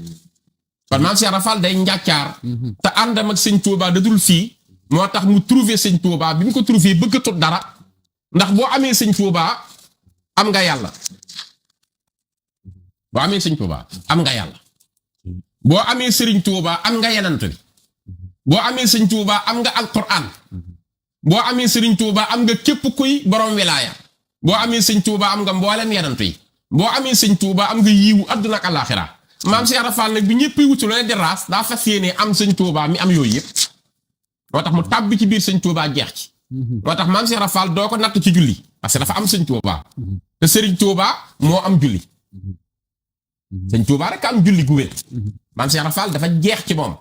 kon maam Cheikh Rafal day njàccaar te àndam ak sëñ Touba da dul fii moo tax mu trouvé sëñ Touba bi mu ko trouvé bëggatut dara ndax boo amee sëñ Touba am nga yàlla boo amee sëñ Touba am nga yàlla boo amee sëriñ Touba am nga yenant bi boo amee sëñ Touba am nga alquran boo amee sëriñ Touba am nga képp kuy borom wilaaya boo amee sëñ Touba am nga mboolem yenant yi boo amee sëñ Touba am nga yiiwu àdduna ak àllaaxira maam Cheikh Rafal nag bi ñëpp wutu la di raas daa fas yéene am sëñ Touba mi am yooyu yëpp moo tax mu tàbbi ci biir sëñ Touba jeex ci moo tax maam Cheikh Rafal doo ko natt ci julli parce que dafa am sëñ Touba te sëriñ Touba moo am julli sëñ Touba rek am julli gu wér maam Cheikh Rafal dafa jeex ci moom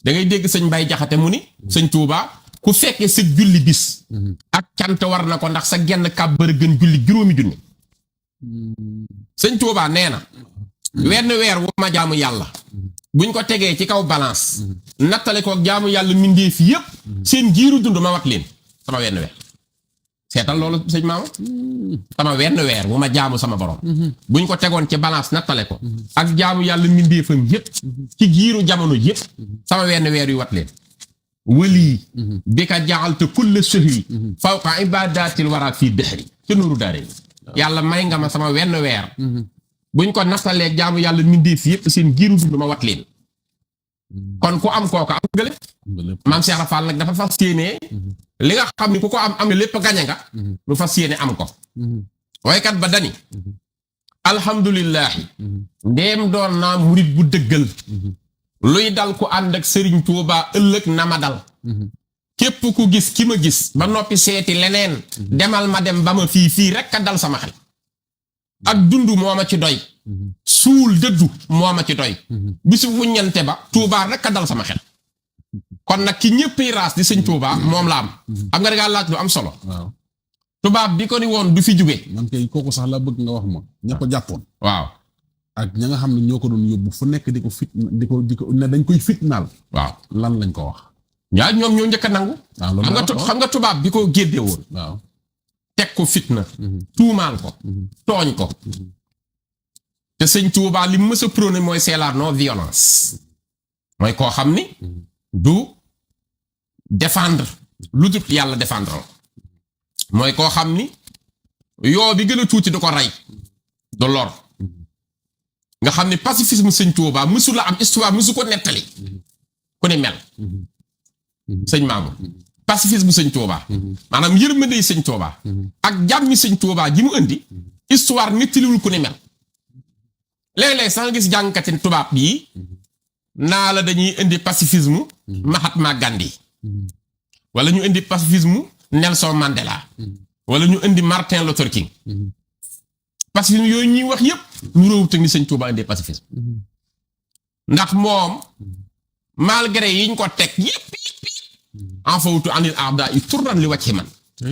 da ngay dégg sëñ Mbay Jaxate mu ni sëñ Touba ku fekkee sa julli bis ak cant war na ko ndax sa genn kàbbar gën julli juróomi junni sëñ Touba nee na wenn weer wu ma jaamu yàlla buñ ko tegee ci kaw balance nattale ko jaamu yàlla mbindeef yépp seen giiru dund ma wat leen sama wenn weer seetal loolu sëñ maama sama wenn weer wu ma jaamu sama borom buñ ko tegoon ci balance nattale ko ak jaamu yàlla mbindeefam yépp ci giiru jamono yépp sama wenn weer yu wat leen wali bi ka jaalte kulle shahri fawqa ibadatil wara fii dehri ci nuuru daare yàlla may nga ma sama wenn weer buñ ko nattalee jaamu yàlla mbindeef yépp seen giiru dund ma wat leen kon ku am kooku am nga lépp maam Cheikh Rafal nag dafa fas yéene li nga xam ni ku ko am nga lépp gañe nga lu fas yéene am ko waykat ba dani alhamdulillahi ndeem doon naa murit bu dëggal luy dal ku ànd ak sëriñ Tuuba ëllëg na ma dal képp ku gis ki ma gis ba noppi seeti leneen demal ma dem ba ma fii rekk a dal sama xel ak dund moo ma ci doy suul dëddu moo ma ci doy bisu wuññante ba Tuuba rekk a dal sama xel kon nag ki ñëppi raas di sëñ Tuuba moom la am xam nga dangaa laaj lu am solo waaw tubaab bi ko ni woon du fi jóge man kay kooku sax la bëgg nga wax ma ña ko jàppoon waaw ak ña nga xam ne ñoo ko doon yóbbu fu nekk di ko fit di ko ne dañ koy fitnaal waaw lan lañ ko wax ñaa ñoom ñoo njëkk a nangu xam nga tubaab bi ko gédde woon waaw teg ko fitna tuumaal ko tooñ ko te sëñ Tuuba li mës a prôné mooy c'est la non violence mooy koo xam ni du défendre lu dul yàlla défendre mooy koo xam ni yoo bi gën a tuuti du ko rey du lor nga xam ni pacifisme sëñ Tuuba mësu la am histoire mësu ko nettali ku ne mel sëñ Maamu pacifisme sëñ Tuuba maanaam yërmande sëñ Tuuba ak jàmmi sëñ Tuuba ji mu indi histoire nettaliwul ku ne mel léeg-léeg sax nga gis jàngkati tubaab bii naa la dañuy indi pacifisme Mahatma Gandhi wala ñu indi pacifisme Nelson Mandela wala ñu indi Martin Luther King pacifisme yooyu ñuy wax yépp ñu róowut ak ni sëñ Tuuba indi pacifisme ndax moom malgré yiñ ko teg yépp en fawtu anil aada yi turran li wàcc man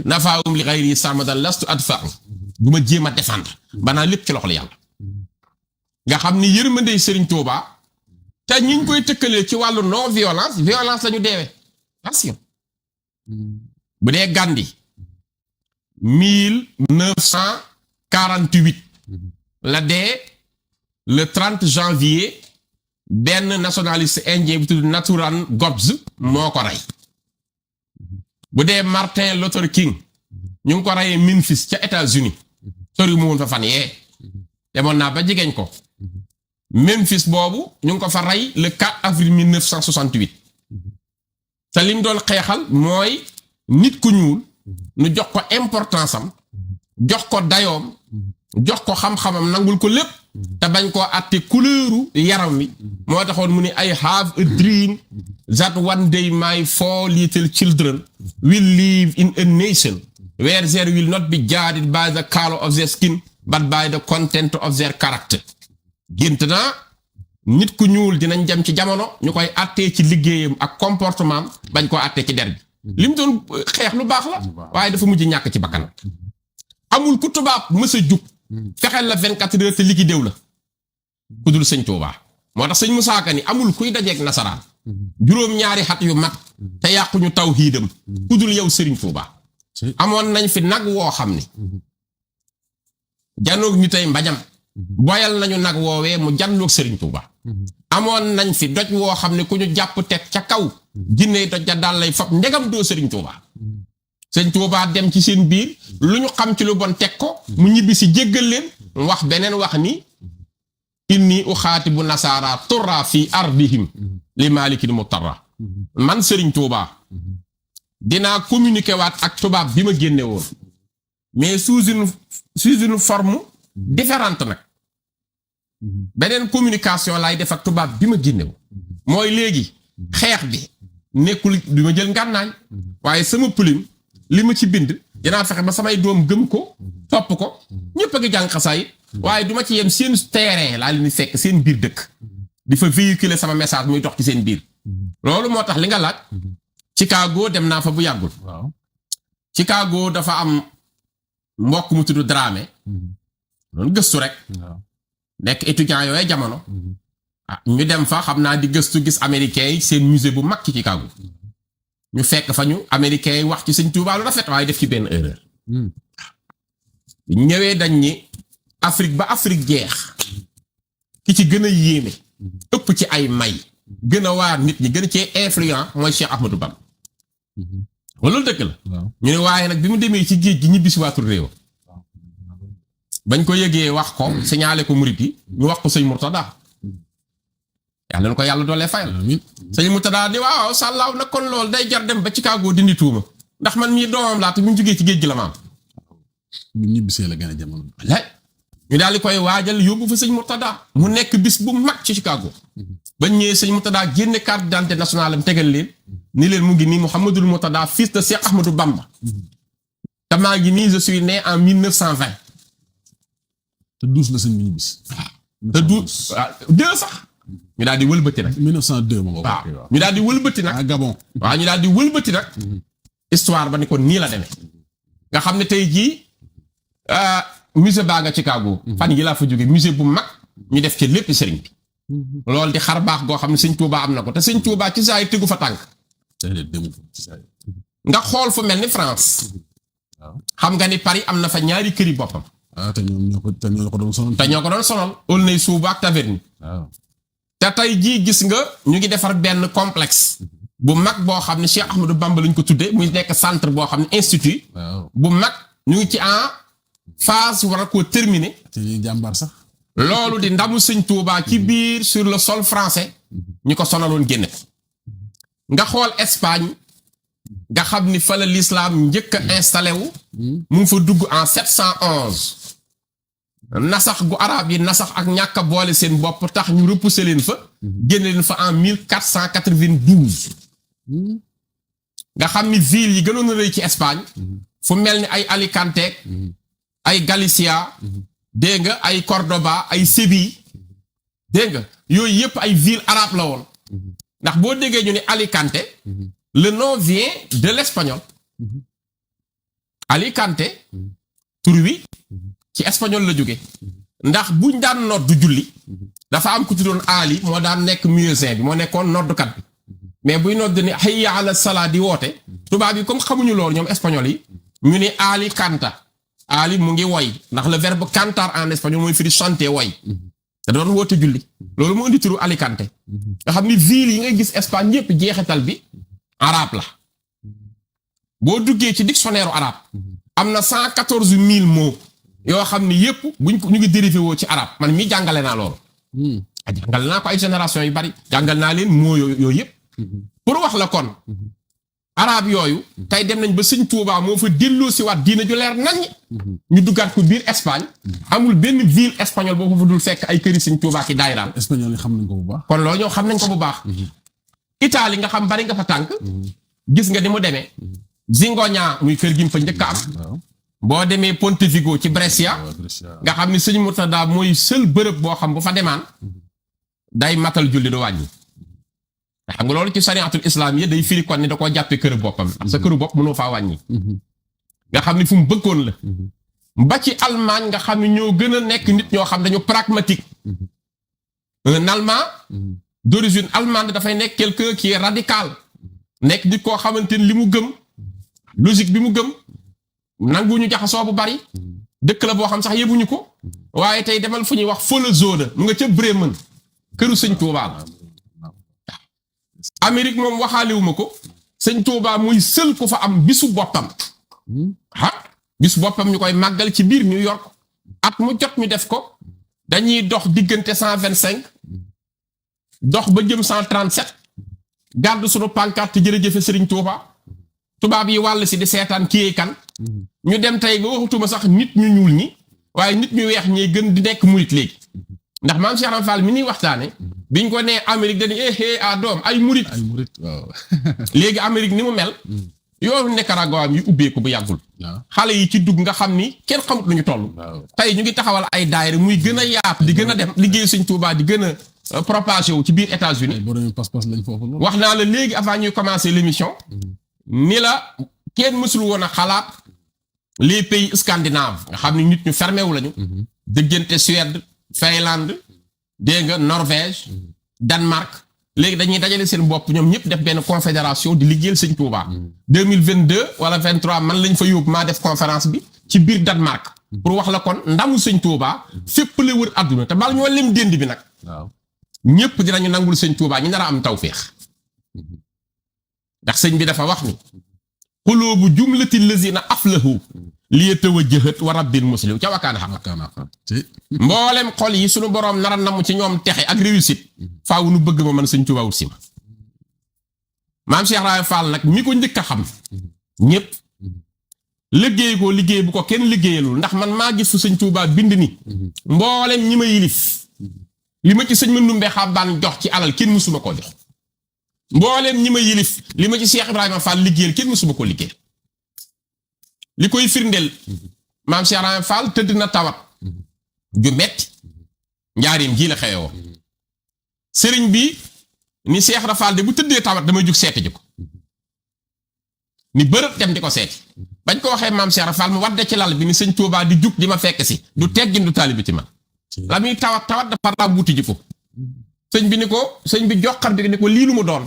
nafaawum li xayri samadan lastu adfa'u du ma jéem a défendre banaa lépp ci loxol yàlla nga xam ni yërmande sëriñ Tuuba te ñi ngi koy tëkkalee ci wàllu non violence violence lañu deewe attention bu dee Gandhi 1948 la dee le 30 janvier benn nationaliste indien bu tudd Nathuran Godse moo ko rey bu dee Martin Luther King ñu ngi ko reyee Memphis ca États-Unis sori mu woon fa fan yee demoon naa ba jegeñ ko Memphis boobu ñu ngi ko fa rey le 4 avril 1968 te lim doon xeexal mooy nit ku ñuul nu jox ko importance am jox ko dayoom jox ko xam-xamam nangul ko lépp te bañ koo àtte couleuru yaram wi moo taxoon mu ni I have a dream that one day my 4 little children will live in a nation where there will not be judged by the color of their skin but by the content of their character gént naa nit ku ñuul dinañ dem ci jamono ñu koy àttee ci liggéeyam ak comportement bañ koo àttee ci der bi li mu doon xeex lu baax la waaye dafa mujj ñàkk ci bakkanam amul ku tubaab mës a jug fexeel la 24 heures te liggéey déew la ku dul sëñ Tuuba moo tax sëñ Musaa Ka ni amul kuy dajeeg nasaraan juróom-ñaari xat yu mat te yàquñu tawhiidam ku dul yow Serigne Touba amoon nañ fi nag woo xam ne janoog ñu tey mbajam boyal nañu nag woowee mu janloog Serigne Touba amoon nañ fi doj woo xam ne ku ñu jàpp teg ca kaw jinney doj ja daal lay fab ndegam doo Serigne Touba Serigne Touba dem ci seen biir lu ñu xam ci lu bon teg ko mu ñibbi si jéggal leen wax beneen wax ni inni uxaatibu nasaara turra fi ardihim li malikil mutarra man Serigne Touba dinaa communiquer waat ak tubaab bi ma génne woon mais sous une forme différente nag beneen communication laay def ak tubaab bi ma génne woon mooy léegi xeex bi nekkul du ma jël ngànnaay waaye sama plume li ma ci bind dinaa fexe ba samay doom gëm ko topp ko ñëpp a ngi jàng xasaay waaye duma ci yem seen terrain laa leen di fekk seen biir dëkk di fa véhiculer sama message muy dox ci seen biir loolu moo tax li nga laaj Chicago dem naa fa bu yàggul Chicago dafa am mbokk mu tudd Dramé doon gëstu rek nekk étudiant yooyu jamono ñu dem fa xam naa di gëstu gis américains yi seen musée bu mag ci Chicago ñu fekk fa ñu américains yi wax ci Sëñ Tuubaa lu rafet waaye def ci benn erreur ñëwee dañ ni Afrique ba Afrique jeex ki ci gën a yéeme ëpp ci ay may gën a waar nit ñi gën a cee influent mooy Cheikh Ahmadou Bamba wala loolu dëgg la ñu ne waaye nag bi mu demee ci géej gi ñibbi si waatul réew bañ ko yëgee wax ko signalé ko murit yi ñu wax ko sëñ Murtada yàlla na ko yàlla doolee fayal sëñ Murtada ni waaw sàllaaw nag kon loolu day jar dem ba Chicago dindi tuuma ndax man mii doomam laata bi mu jógee ci géej gi la maam bu ñibbisee la gën a jamono ñu daal di koy waajal yóbbu fa sëñ Murtada mu nekk bis bu mag ci Chicago bañ ñëwee sëñ Murtada génne carte d'identité nationale am tegal leen ni leen mu ngi nii Mouhamadul Murtada fils de Cheikh Ahmadou Bamba te maa ngi nii je suis né en 1920 te 12 la sëñ bi ñibbisi te 2 sax ñu daal di wëlbati nag 1902 moom waaw ñu daal di wëlbati nag Gabon waaw ñu daal di wëlbati nag histoire ba ni ko nii la demee nga xam ne tey jii musée baa nga Chicago fan yi laa fa jóge musée bu mag ñu def ci lépp sëriñ bi loolu di xar baax goo xam ne sëñ Touba am na ko te sëñ Touba ci saa yi tegu fa tànk nga xool fu mel ni France xam nga ni Paris am na fa ñaari këri boppam te ñoo ko doon sonal te ñoo ko doon sonal Aulnay-sous-Bois ak Taverny te tey jii gis nga ñu ngi defar benn complexe bu mag boo xam ne Cheikh Ahmadou Bamba lañ ko tuddee muy nekk centre boo xam ne institut bu mag ñu ngi ci en phase war a koo terminer te ñuy jàmbaar sax loolu di ndamu sëñ Touba ci biir sur le sol français ñi ko sonaloon génne ko nga xool Espagne nga xam ni fa la l'islam njëkk a installé wu mu ngi fa dugg en 711 nasax gu arab yi nasax ak ñàkk a boole seen bopp tax ñu repousser leen fa génne leen fa en 1492 nga xam ni ville yi gënoon a rëy ci Espagne fu mel ni ay Alicante ay Galicia dégg nga ay Cordoba ay Séville dégg nga yooyu yëpp ay ville arabe la woon ndax boo déggee ñu ne Alicante le nom vient de l'espagnol Alicante tur wi ci espagnol la jóge ndax buñ daan noddu julli dafa am ku tuddoon Ali moo daan nekk muezzin bi moo nekkoon noddukat bi mais buy nodd ni hayya ala salaa di woote tubaab yi comme xamuñu loolu ñoom espagnol yi ñu ne Ali canta Ali mu ngi woy ndax le verbe cantar en espagnol mooy firi chanter woy da doon woote julli loolu mu indi turu Alicante nga xam ni ville yi ngay gis Espagne yépp jeexital bi arabe la boo duggee ci dictionnaire arabe am na 114 000 mots yoo xam ni yépp buñ ko ñu ngi dérivé woo ci arabe man mii jàngale naa loolu jàngale naa ko ay génération yu bari jàngal naa leen mots yooyu yépp pour wax la kon arabe yooyu tey dem nañ ba sëñ Touba moo fa delloo si waat diina ju leer nañ ñu duggaat ko biir Espagne amul benn ville espagnole boo fa dul fekk ay këri sëñ Touba ki daayiraam espagnol yi xam nañ ko bu baax kon loolu ñoo xam nañ ko bu baax Italie nga xam bari nga fa tànk gis nga ni mu demee Zingoña muy kër gi mu fa njëkk a am boo demee Pontevico ci Brescia nga xam ni sëñ Murtada mooy seul bërëb boo xam bu fa demaan day matal julli du wàññi xam nga loolu ci sariatul islam yi day firi kon ni da koo jàppee kër boppam sa këru bopp mënoo faa wàññi nga xam ni fu mu bëggoon la ba ci Allemagne nga xam ni ñoo gën a nekk nit ñoo xam dañu pragmatique un Allemand d'origine allemande dafay nekk quelqu'un qui est radical nekk di koo xamante ni li mu gëm logique bi mu gëm nanguñu jaxasoo bu bari dëkk la boo xam sax yëbuñu ko waaye tey demal fu ñuy wax Folezone mu nga ca Bremen këru sëñ Touba la Amérique moom waxaaliwuma ko sëñ Touba muy sël ko fa am bisu boppam bisu boppam ñu koy màggal ci biir New York at mu jot ñu def ko dañuy dox diggante 125 dox ba jëm 137 garde sunu pancarte jërëjëfe Serigne Touba tubaab yi wàll si di seetaan kii kan ñu dem tey ba waxutuma sax nit ñu ñuul ñi waaye nit ñu weex ñi gën di nekk murit léegi ndax maam Cheikh Ibra Fall mi ñuy waxtaane biñ ko nee Amérique dañuy doom ay murit waaw léegi Amérique ni mu mel yoonu Nicaragua yi ubbeeku bu yàggul xale yi ci dugg nga xam ni kenn xamut lu ñu toll tey ñu ngi taxawal ay daayira muy gën a yaatu di gën a dem liggéey Sëñ Tuubaa di gën a propagé wu ci biir États-Unis wax naa la léegi avant ñuy commencer l'émission ni la kenn mësul woon a xalaat les pays scandinaves nga xam ni nit ñu fermé wu lañu diggante Suède Finlande dégg nga Norvège Danemark léegi dañuy dajale seen bopp ñoom ñëpp def benn confédération di liggéeyal Sëñ Tuubaa 2022 wala 23 man lañ fa yóbbu maa def conférence bi ci biir Danemark pour wax la kon ndamu Sëñ Tuubaa fépp la wër àdduna te bal ñoo lim dénd bi nag ñëpp dinañu nangul Sëñ Tuubaa ñu nar a am tawféex ndax sëñ bi dafa wax ni xuloobu jumlati lazina aflahu li tawajjahat wa rabbil muslim ca wakaana xam mboolem xol yi sunu boroom nara namu ci ñoom texe ak réussite faaw nu bëgg ma man Sëñ Tuubaa wut si ma maam Cheikh Ibra Fall nag mi ko njëkk a xam ñëpp liggéey ko liggéey bu ko kenn liggéeyalul ndax man maa gis fu Sëñ Tuubaa bind ni mboolem ñi ma yilif li ma ci sëñ ma numbe xabbaan jox ci alal kenn mësuma koo jox mbooleem ñi ma yilif li ma ci Cheikh Ibrahima Fall liggéeyal kenn mësuma ko liggéeyal li koy firndeel maam Cheikh Ibrahima Fall tëdd na tawat ju metti njaarim ji la xewoo sëriñ bi ni Cheikh Ibrahima Fall de bu tëddee tawat damay jug seeti ji ko ni bërëb dem di ko seeti bañ ko waxee maam Cheikh Ibrahima Fall mu wadde ci lal bi ni Sëñ Tuubaa di jug di ma fekk si du teggin du taalibi ci man la muy tawat dafa raa wuti ji ko sëñ bi ni ko sëñ bi joxar bi ni ko lii lu mu doon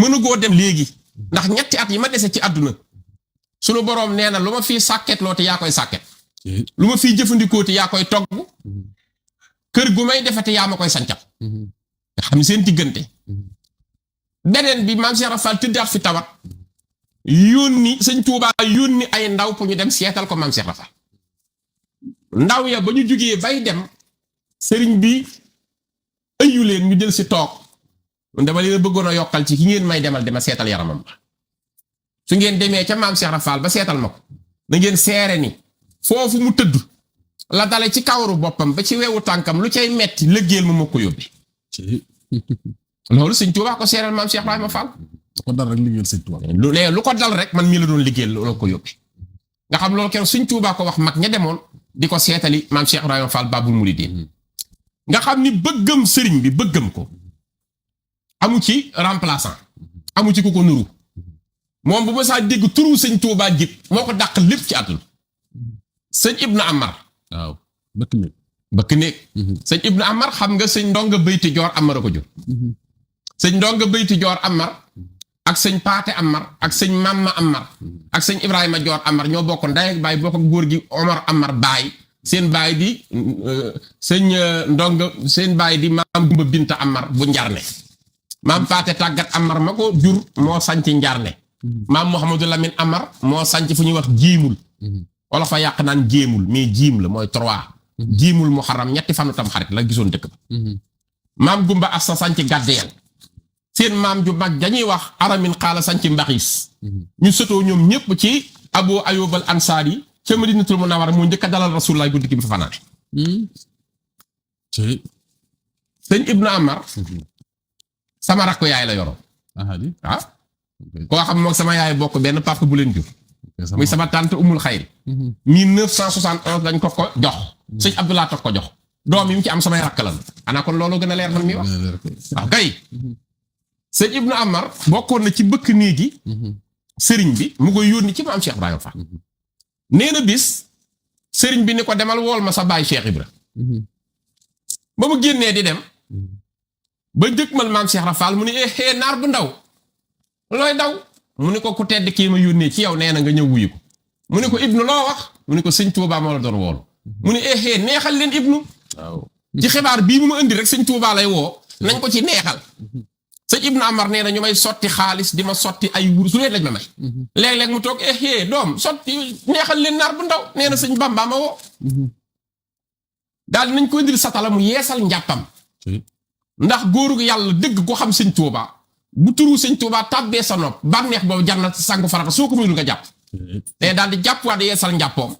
mënugoo dem léegi ndax ñetti at yi ma dese ci àdduna sunu boroom nee na lu ma fii sàkket loo te yaa koy sàkket lu ma fii jëfandikoo te yaa koy togg kër gu may defete yaa ma koy sancat nga xam ne seen diggante beneen bi maam Cheikh Fall tëddaat fi tawat yónni Sëñ Tuubaa yónni ay ndaw pour ñu dem seetal ko maam Cheikh Fall ndaw ya ba ñu jógee bay dem sëriñ bi ëyu leen ñu jël si toog dama leen bëggoon a yokkal ci ki ngeen may demal dama seetal yaramam ba su ngeen demee ca maam Cheikh Fall ba seetal ma ko na ngeen seere ni foofu mu tëdd la dale ci kawaru boppam ba ci wewu tànkam lu cay metti lëggéel ma ko yóbbe loolu Sëñ Tuubaa ko seeral maam Cheikh Ibrahima Fall lu ko dal rek liggéeyal Sëñ Tuubaa lu ko dal rek man mii la doon liggéeyal loolu ko yóbbe nga xam loolu kenn Sëñ Tuubaa ko wax mag ña demoon di ko seetali maam Cheikh Ibrahima Fall Babul Mouridine nga xam ni bëggam sëriñ bi bëggam ko amu ci remplaçant amu ci ku ko nuru moom bu ma saa dégg turu Sëñ Tuubaa jib moo ko dàq lépp ci àdduna sëñ Ibnu Amar waaw bëkk néeg sëñ Ibnu Amar xam nga sëñ Ndonga Bayti Joor Amar a ko jur sëñ Ndonga Bayti Joor Amar ak sëñ Paate Amar ak sëñ Mamma Amar ak sëñ Ibrahima Joor Amar ñoo bokk ndey ak baay bokk ak góor gi Omar Amar baay seen baay di sëñ Ndonga seen baay di maam Gumba Binta Amar bu Njarne maam Paate Tàggat Amar ma ko jur moo sanc Njarne maam Mouhamadou Lamine Amar moo sanc fu ñuy wax jiimul wala fa yàq naan jéemul mais jiim la mooy 3 jiimul muharram ñetti fanu tam xarit la gisoon dëkk ba maam Gumba Assa sanc Gàddeyal seen maam ju mag dañuy wax Aramin Xaala sanc Mbaxiis ñu sëtoo ñoom ñëpp ci Abu Ayyub al Ansaari ca Madinatul Munawwara mu njëkk a dalal Rasulullah guddi gi bi fa fanaane sëñ Ibnu Amar sama rakk yaay la yoroon koo xam moom sama yaay bokk benn papa bu leen jur muy sama tante Umul Xayri 1971 dañ ko jox sëñ Abdullah toog ko jox doom yi mu ci am samay rakk lan ana kon loolu gën a leer man mi wax waaw kay sëñ Ibnu Amar bokkoon na ci bëkk néegi sëriñ bi mu koy yónni ci maam Cheikh Ibrahima Fall nee na bis sëriñ bi ni ko demal wool ma sa baay Cheikh Ibra ba mu génnee di dem ba dëkkmal maam Cheikh Rafal mu ni naar bu ndaw looy daw mu ni ko ku tedd kii ma yónnee ci yow nee na nga ñëw wuyu ko mu ni ko ibnu loo wax mu ni ko sëñ Touba moo la doon woolu mu ni neexal leen ibnu waaw ci xibaar bii mu ma indi rek sëñ Touba lay woo nañ ko ci neexal sëñ ibnu Amar nee na ñu may sotti xaalis di ma sotti ay wur su leen lañ ma may léeg-léeg mu toog doom sotti neexal leen naar bu ndaw nee na sëñ Bamba ma woo daal nañ ko indil satala mu yeesal njàppam ndax góoru yàlla dëgg ko xam sëñ Touba bu turu sëñ Touba tàbbee sa nopp bànneex boobu jar na sangu farata soo ko mënul nga jàpp nee daal di jàpp waa di yeesal njàppoom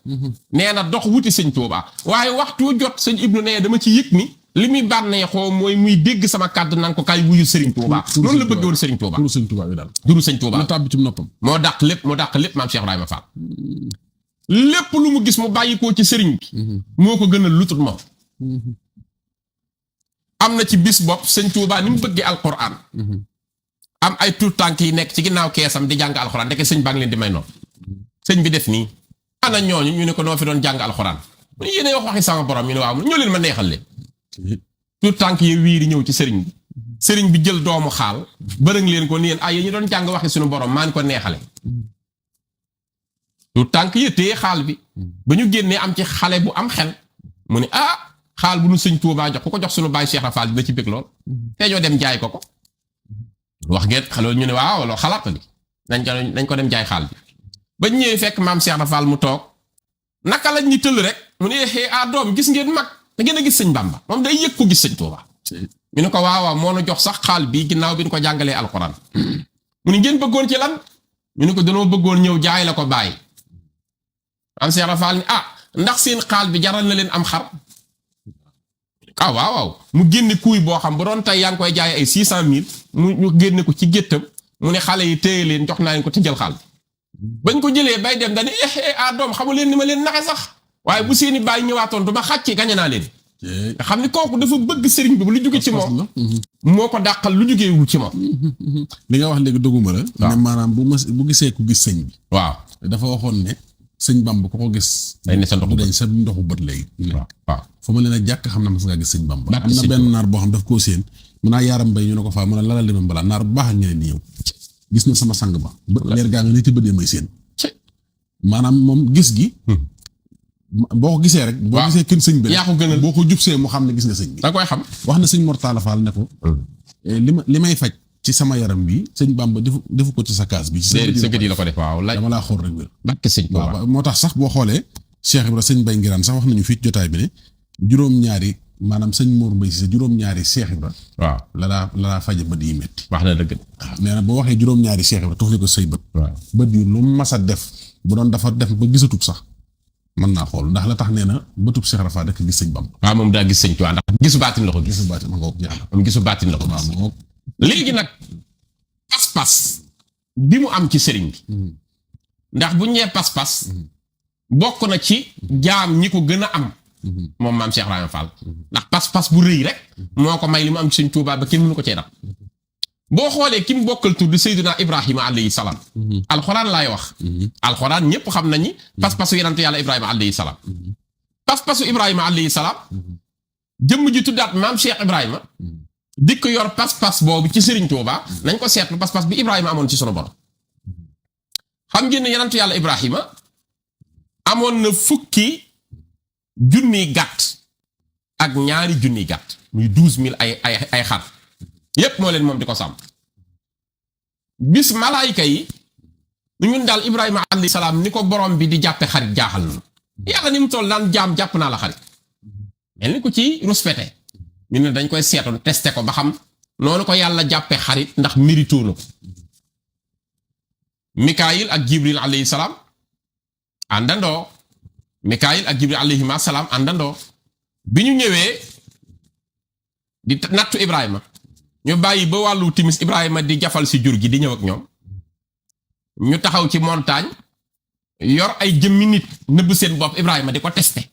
nee na dox wuti sëñ Touba waaye waxtu jot sëñ ibnu nee dama ci yëg ni li muy bànneexoo mooy muy dégg sama kàddu nan ko kay wuyu Serigne Touba noonu la bëgg woon Serigne Touba turu sëñ Touba bi daal turu sëñ Touba mu tàbbi ci noppam moo dàq lépp maam Cheikh Ibrahima Fall lépp lu mu gis mu bàyyikoo ci sëriñ bi moo ko gënal lu tut moom am na ci bis bopp sëñ Touba ni mu bëggee alquran am ay tuut tànk yi nekk ci ginnaaw keesam di jàng alxuraan ndeke sëñ baa ngi leen di may nopp sëñ bi def nii ana ñooñu ñu ne ko noo fi doon jàng alxuraan mu ne yéene wax waxi sama borom ñu ne waaw ñoo leen ma neexal leen tuut tànk yi wiiri ñëw ci sëriñ bi jël doomu xaal bërëng leen ko ni yéen yéen ñu doon jàng waxi suñu borom maa ngi ko neexale tuut tànk yi téye xaal bi ba ñu génnee am ci xale bu am xel mu ne xaal bu nu sëñ Tuubaa jox ku ko jox suñu baay Cheikh Rafal dina ci bëgg lool te ñoo dem jaay ko wax ngeen xale ñu ne waaw loo xalaat li nañ ko dem jaay xaal bi ba ñëwee fekk maam Cheikh Rafal mu toog naka lañ ñu tëll rek mu ne doom gis ngeen mag da ngeen a gis sëñ Bamba moom day yëg ko gis sëñ Tuubaa ñu ne ko waaw moo nu jox sax xaal bi ginnaaw bi ñu ko jàngalee alxuraan mu ne ngeen bëggoon ci lan ñu ne ko danoo bëggoon ñëw jaay la ko bàyyi maam Cheikh Rafal ni ndax seen xaal bi jaral na leen am xar waaw mu génne kuuy boo xam bu doon tey yaa ngi koy jaay ay 600,000 ñu génne ko ci géttam mu ne xale yi téye leen jox naa leen ko te jël xaal bañ ko jëlee bay dem dañu doom xamu leen ni ma leen naxe sax waaye bu seeni bàyyi ñëwaatoon du ma xàcc gañe naa leen nga xam ni kooku dafa bëgg sëriñ bi bu lu jóge ci moom moo ko dàqal lu jógeewul ci moom li nga wax léegi doguma la ne maanaam bu gisee ku gis sëñ bi waaw dafa waxoon ne sëñ Bamba ko ko gis day ne sa ndoxu bët léegi waaw fa ma leen a jàkk xam na mas ngaa gis sëñ Bamba am na benn naar boo xam daf koo séen mun naa yaaram bay ñu ne ko faa mun a lalal limam balaa naar bu baax ak ñeneen di ñëw gis na sama sang ba leer gaa nga ne ci bët yi may séen maanaam moom gis gi boo ko gisee rek boo gisee kenn sëñ bi yaa ko gënal boo ko jubsee mu xam ne gis nga sëñ bi da koy xam wax na sëñ Mortala Fall ne ko li may faj ci sama yaram bi sëñ Bamba defu ko ci sa kaas bi sa gët yi la ko def waaw dama laa xool rek wér barke sëñ Tuubaa moo tax sax boo xoolee Cheikh Ibra sëñ Bay Ngiraan sax wax nañu fii jotaay bi ne juróom-ñaari maanaam sëñ Mour Mbay si sa juróom-ñaari Cheikh Ibra waaw lalaa faje bët yi métti wax na dëgg nee na boo waxee juróom-ñaari Cheikh Ibra tufli ko say bët bët yi lu mas a def bu doon dafa def ba gisatub sax mën naa xool ndax la tax nee na bëtub Cheikh Rafa rek gis sëñ Bamba waaw moom daa gis sëñ Tuubaa ndax gisu baatin la ko gis ma ngoog jeex na moom gisu baatin la ko gis léegi nag pas-pas bi mu am ci sëriñ bi ndax bu ñee pas-pas bokk na ci jaam ñi ko gën a am moom maam Cheikh Ibrahima Fall ndax pas-pas bu rëy rek moo ko may li mu am ci sëñ Tuubaa ba kenn mënu ko cee dab boo xoolee ki mu bokkal tudd Seydina Ibrahima alayhi salaam alxuraan laay wax alxuraan ñëpp xam nañu pas-pasu yonentu yàlla Ibrahima alayhi salaam pas-pasu Ibrahima alayhi salaam jëmm ji tuddaat maam Cheikh Ibrahima dikk yor pas-pas boobu ci Serigne Touba nañ ko seetlu pas-pas bi Ibrahima amoon ci sunu borom xam ngeen ne yonentu yàlla Ibrahima amoon na 10 junniy gàtt ak 2 junniy gàtt muy 12,000 ay xar yépp moo leen moom di ko sàmm bis malaayika yi ñun daal Ibrahima alayhi salaam ni ko borom bi di jàppe xarit jaaxal na yàlla ni mu toll daan jaam jàpp naa la xarit mel ni ko ci ruspete ñu ne dañ koy seetoon testé ko ba xam noonu ko yàlla jàppe xarit ndax mérito na ko Mikaayil ak Jibril alayhi salaam àndandoo Mikaayil ak Jibril alayhima salaam àndandoo bi ñu ñëwee di nattu Ibrahima ñu bàyyi ba wàllu timis Ibrahima di jafal si jur gi di ñëw ak ñoom ñu taxaw ci montagne yor ay jëmmi nit nëbb seen bopp Ibrahima di ko testé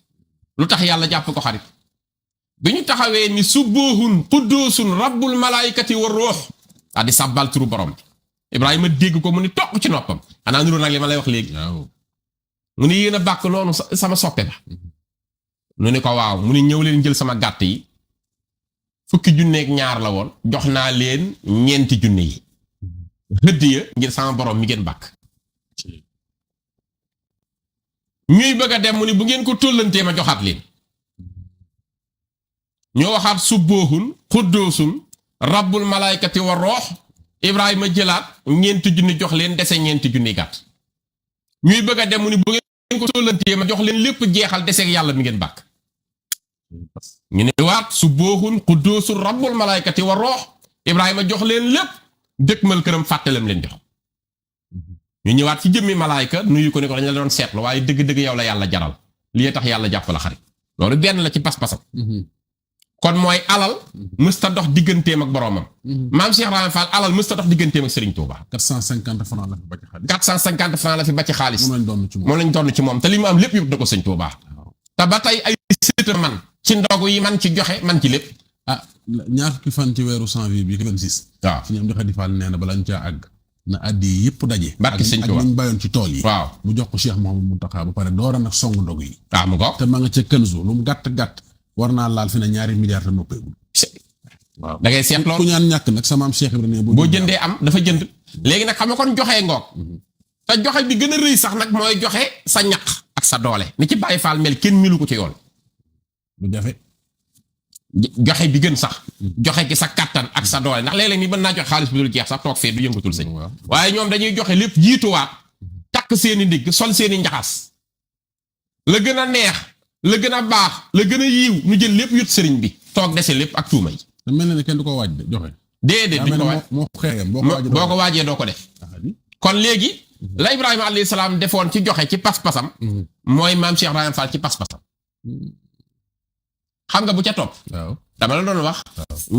lu tax yàlla jàpp ko xarit bi ñu taxawee ni subbuhun quddoosun rabbul malaayikati war ruux daa di sàbbal turu borom bi Ibrahima dégg ko mu ni toq ci noppam xanaa nuru nag li ma lay wax léegi mu ni yéen a bàkk noonu sama soppe ba nu ni ko waaw mu ni ñëw leen jël sama gàtt yi fukki junneeg ñaar la woon jox naa leen ñeenti junne yi hëddiya ngir sama borom mi ngeen bàkk ñuy bëgg a dem mu ni bu ngeen ko tollantee ma joxaat leen ñoo waxaat subboohun xuddoosun rabbul malaykati wa roox Ibrahima jëlaat ñeenti junni jox leen dese ñeenti junni gàtt ñuy bëgg a dem mu ni bu ngeen ko tollantee ma jox leen lépp jeexal deseeg yàlla mi ngeen bàkk ñu ne waat subboohun xuddoosun rabbul malaykati wa roox Ibrahima jox leen lépp dëkkmal këram fàttalam leen jox ñu ñëwaat ci jëmmi malaayka nuyu ko ni ko dañ la doon seetlu waaye dëgg-dëgg yow la yàlla jaral lii tax yàlla jàpp la xarit loolu benn la ci pas-pasam kon mooy alal mësta dox digganteem ak boroomam maam Cheikh Ibrahima Fall alal mësta dox digganteem ak Serigne Touba 450 francs la fi ba ci xaalis 450 francs la fi ba ci xaalis moom lañ doon ci moom te li mu am lépp yëpp da ko Serigne Touba te ba tey ay séeta man ci ndogu yi man ci joxe man ci lépp ñaar fukki fan ci weeru janvier bi 26 waaw ci ñam di Xadi Fall nee na bala ñu caa àgg na addi yëpp daje barki Sëñ Tuubaa ak ñu bayoon ci tool yi waaw mu jox ko Cheikh Mouhamadou Mountakha ba pare doora nag song ndog yi mu ko te ma nga ca Kenzo lu mu gàtt war naa laal fi ne ñaari milliards te noppeegul waaw da ngay seet loolu ku ñaan ñàkk nag sama am Cheikh Ibrahima boo jëndee am dafa jënd léegi nag xam nga kon joxee ngoog te joxe bi gën a rëy sax nag mooy joxe sa ñaq ak sa doole ni ci Baay Faal mel kenn milu ko ci yoon lu jafe joxe bi gën sax joxe gi sa kattan ak sa doole ndax léeg-léeg ni mën naa joxe xaalis bu dul jeex sax toog fee du yëngatul sëñ waaye ñoom dañuy joxe lépp jiituwaat takk seeni ndigg sol seeni njaxas la gën a neex la gën a baax la gën a yiiw ñu jël lépp yut sëriñ bi toog dese lépp ak tuuma yi te mel na ne kenn du ko waaj de joxe déedéet duñ ko waaj moo xeeyam boo ko waajee doo ko def kon léegi la Ibrahima alayhi salaam defoon ci joxe ci pas-pasam mooy maam Cheikh Ibrahima Fall ci pas-pasam xam nga bu ca topp dama la doon wax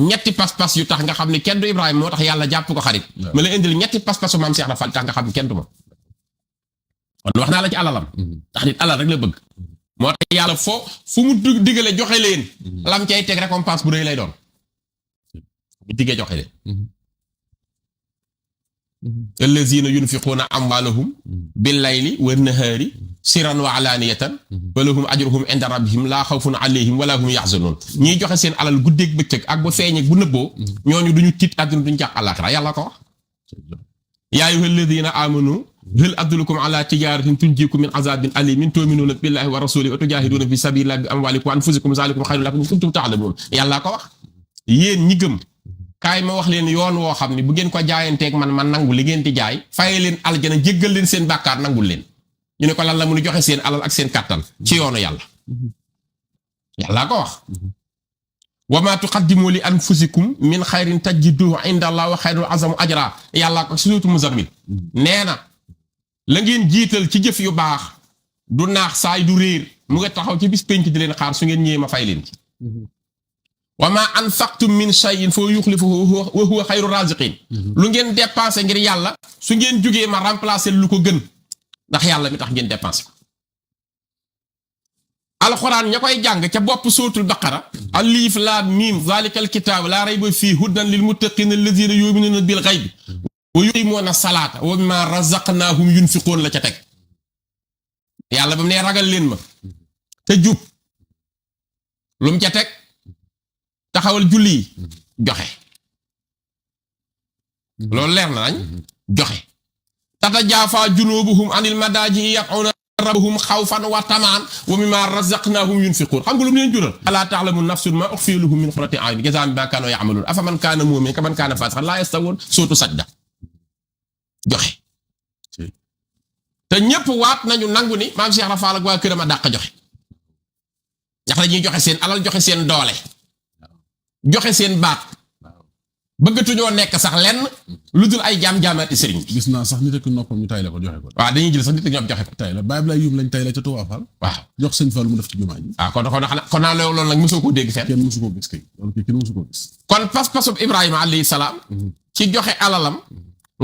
ñetti pas-pas yu tax nga xam ni kenn du Ibrahima moo tax yàlla jàpp ko xarit ma la indil ñetti pas-pasu maam Cheikh Ibrahima Fall tax nga xam ni kenn du ma kon wax naa la ci alalam ndax nit alal rek la bëgg moo tax yàlla fu mu digale joxe leen lam cay teg récompense bu rëy lay doon bu diggee joxe leen allazina yunfiquuna amwaalahum bil layli wan nahaari siran wa alaaniyatan wa lahum ajruhum inda rabbihim laa xawfun alayhim wala hum yaxzanun ñiy joxe seen alal guddeeg bëccëg ak bu feeñeeg bu nëbboo ñooñu duñu tiit àdduna duñu jàq àllaaxira yàlla ko wax yaa ayyuha alladina amanu hal adullukum ala tijaratin tunjikum min azabin alimin tu'minuna billahi wa rasulihi wa tujahiduna fi sabilillahi bi amwalikum wa anfusikum zalikum xayrun lakum in kuntum ta'lamun yàlla ko wax yéen ñi gëm kaay ma wax leen yoon woo xam ne bu ngeen ko jaayanteeg man nangu li ngeen di jaay faye leen aljana jéggal leen seen bàkkaar nangul leen ñu ne ko lan la mu nu joxe seen alal ak seen kàttan ci yoonu yàlla yàllaa ko wax wa ma tuqaddimu li anfusikum min xayrin tajiduhu inda allah wa xayrul azamu ajra yàllaa ko suutu muzammil nee na la ngeen jiital ci jëf yu baax du naax saay du réer mu nga taxaw ci bis penc di leen xaar su ngeen ñëwee ma fay leen ci wa ma anfaqtum min shay'in fa yukhlifuhu wa huwa xayru raziqin lu ngeen dépensé ngir yàlla su ngeen jógee ma remplacer lu ko gën ndax yàlla mi tax ngeen dépensé ko alxuraan ña koy jàng ca bopp sootul baqara alif laam miim zalikal kitaab laa rayba fii hudan lil muttaqin alladhina yu'minuna bil ghaybi wa yuqimuna salata wa mimma razaqnahum yunfiqun la ca teg yàlla ba mu ne ragal leen ma te jub lu mu ca teg taxawal julli yi joxe loolu leer na nañ joxe tatajaafaa junubuhum anil madaaji yad'una rabbahum xawfan wa tamaan wa mimma razaqnahum yunfiqun xam nga lu mu leen jural alaa ta'lamu nafsun ma ukhfiya lahum min qurrati a'yun jazaa'an bimaa kaanu ya'maluun afaman kaana mu'minan kaman kaana faasiqan laa yastawuun sootu sajda joxe te ñépp waat nañu nangu ni maam Cheikh Rafal ak waa këram a dàq joxe ndax dañuy joxe seen alal joxe seen doole joxe seen baat bëggatuñoo nekk sax lenn lu dul ay jaam-jaamaati sëriñ bi gis naa sax nit ak noppam ñu tay la ko joxe ko waaw dañuy jël sax nit ak ñoom joxe ko tay la Baye Abdoulaye Youm lañ tay la ca Touba Fall waaw jox sëñ Fall mu def ci jumaa ji kon naa loolu nag mosoo koo dégg fenn kenn mosu koo gis kay loolu kay kenn mosu koo gis kon pas-pasub Ibrahima alayhi salaam ci joxe alalam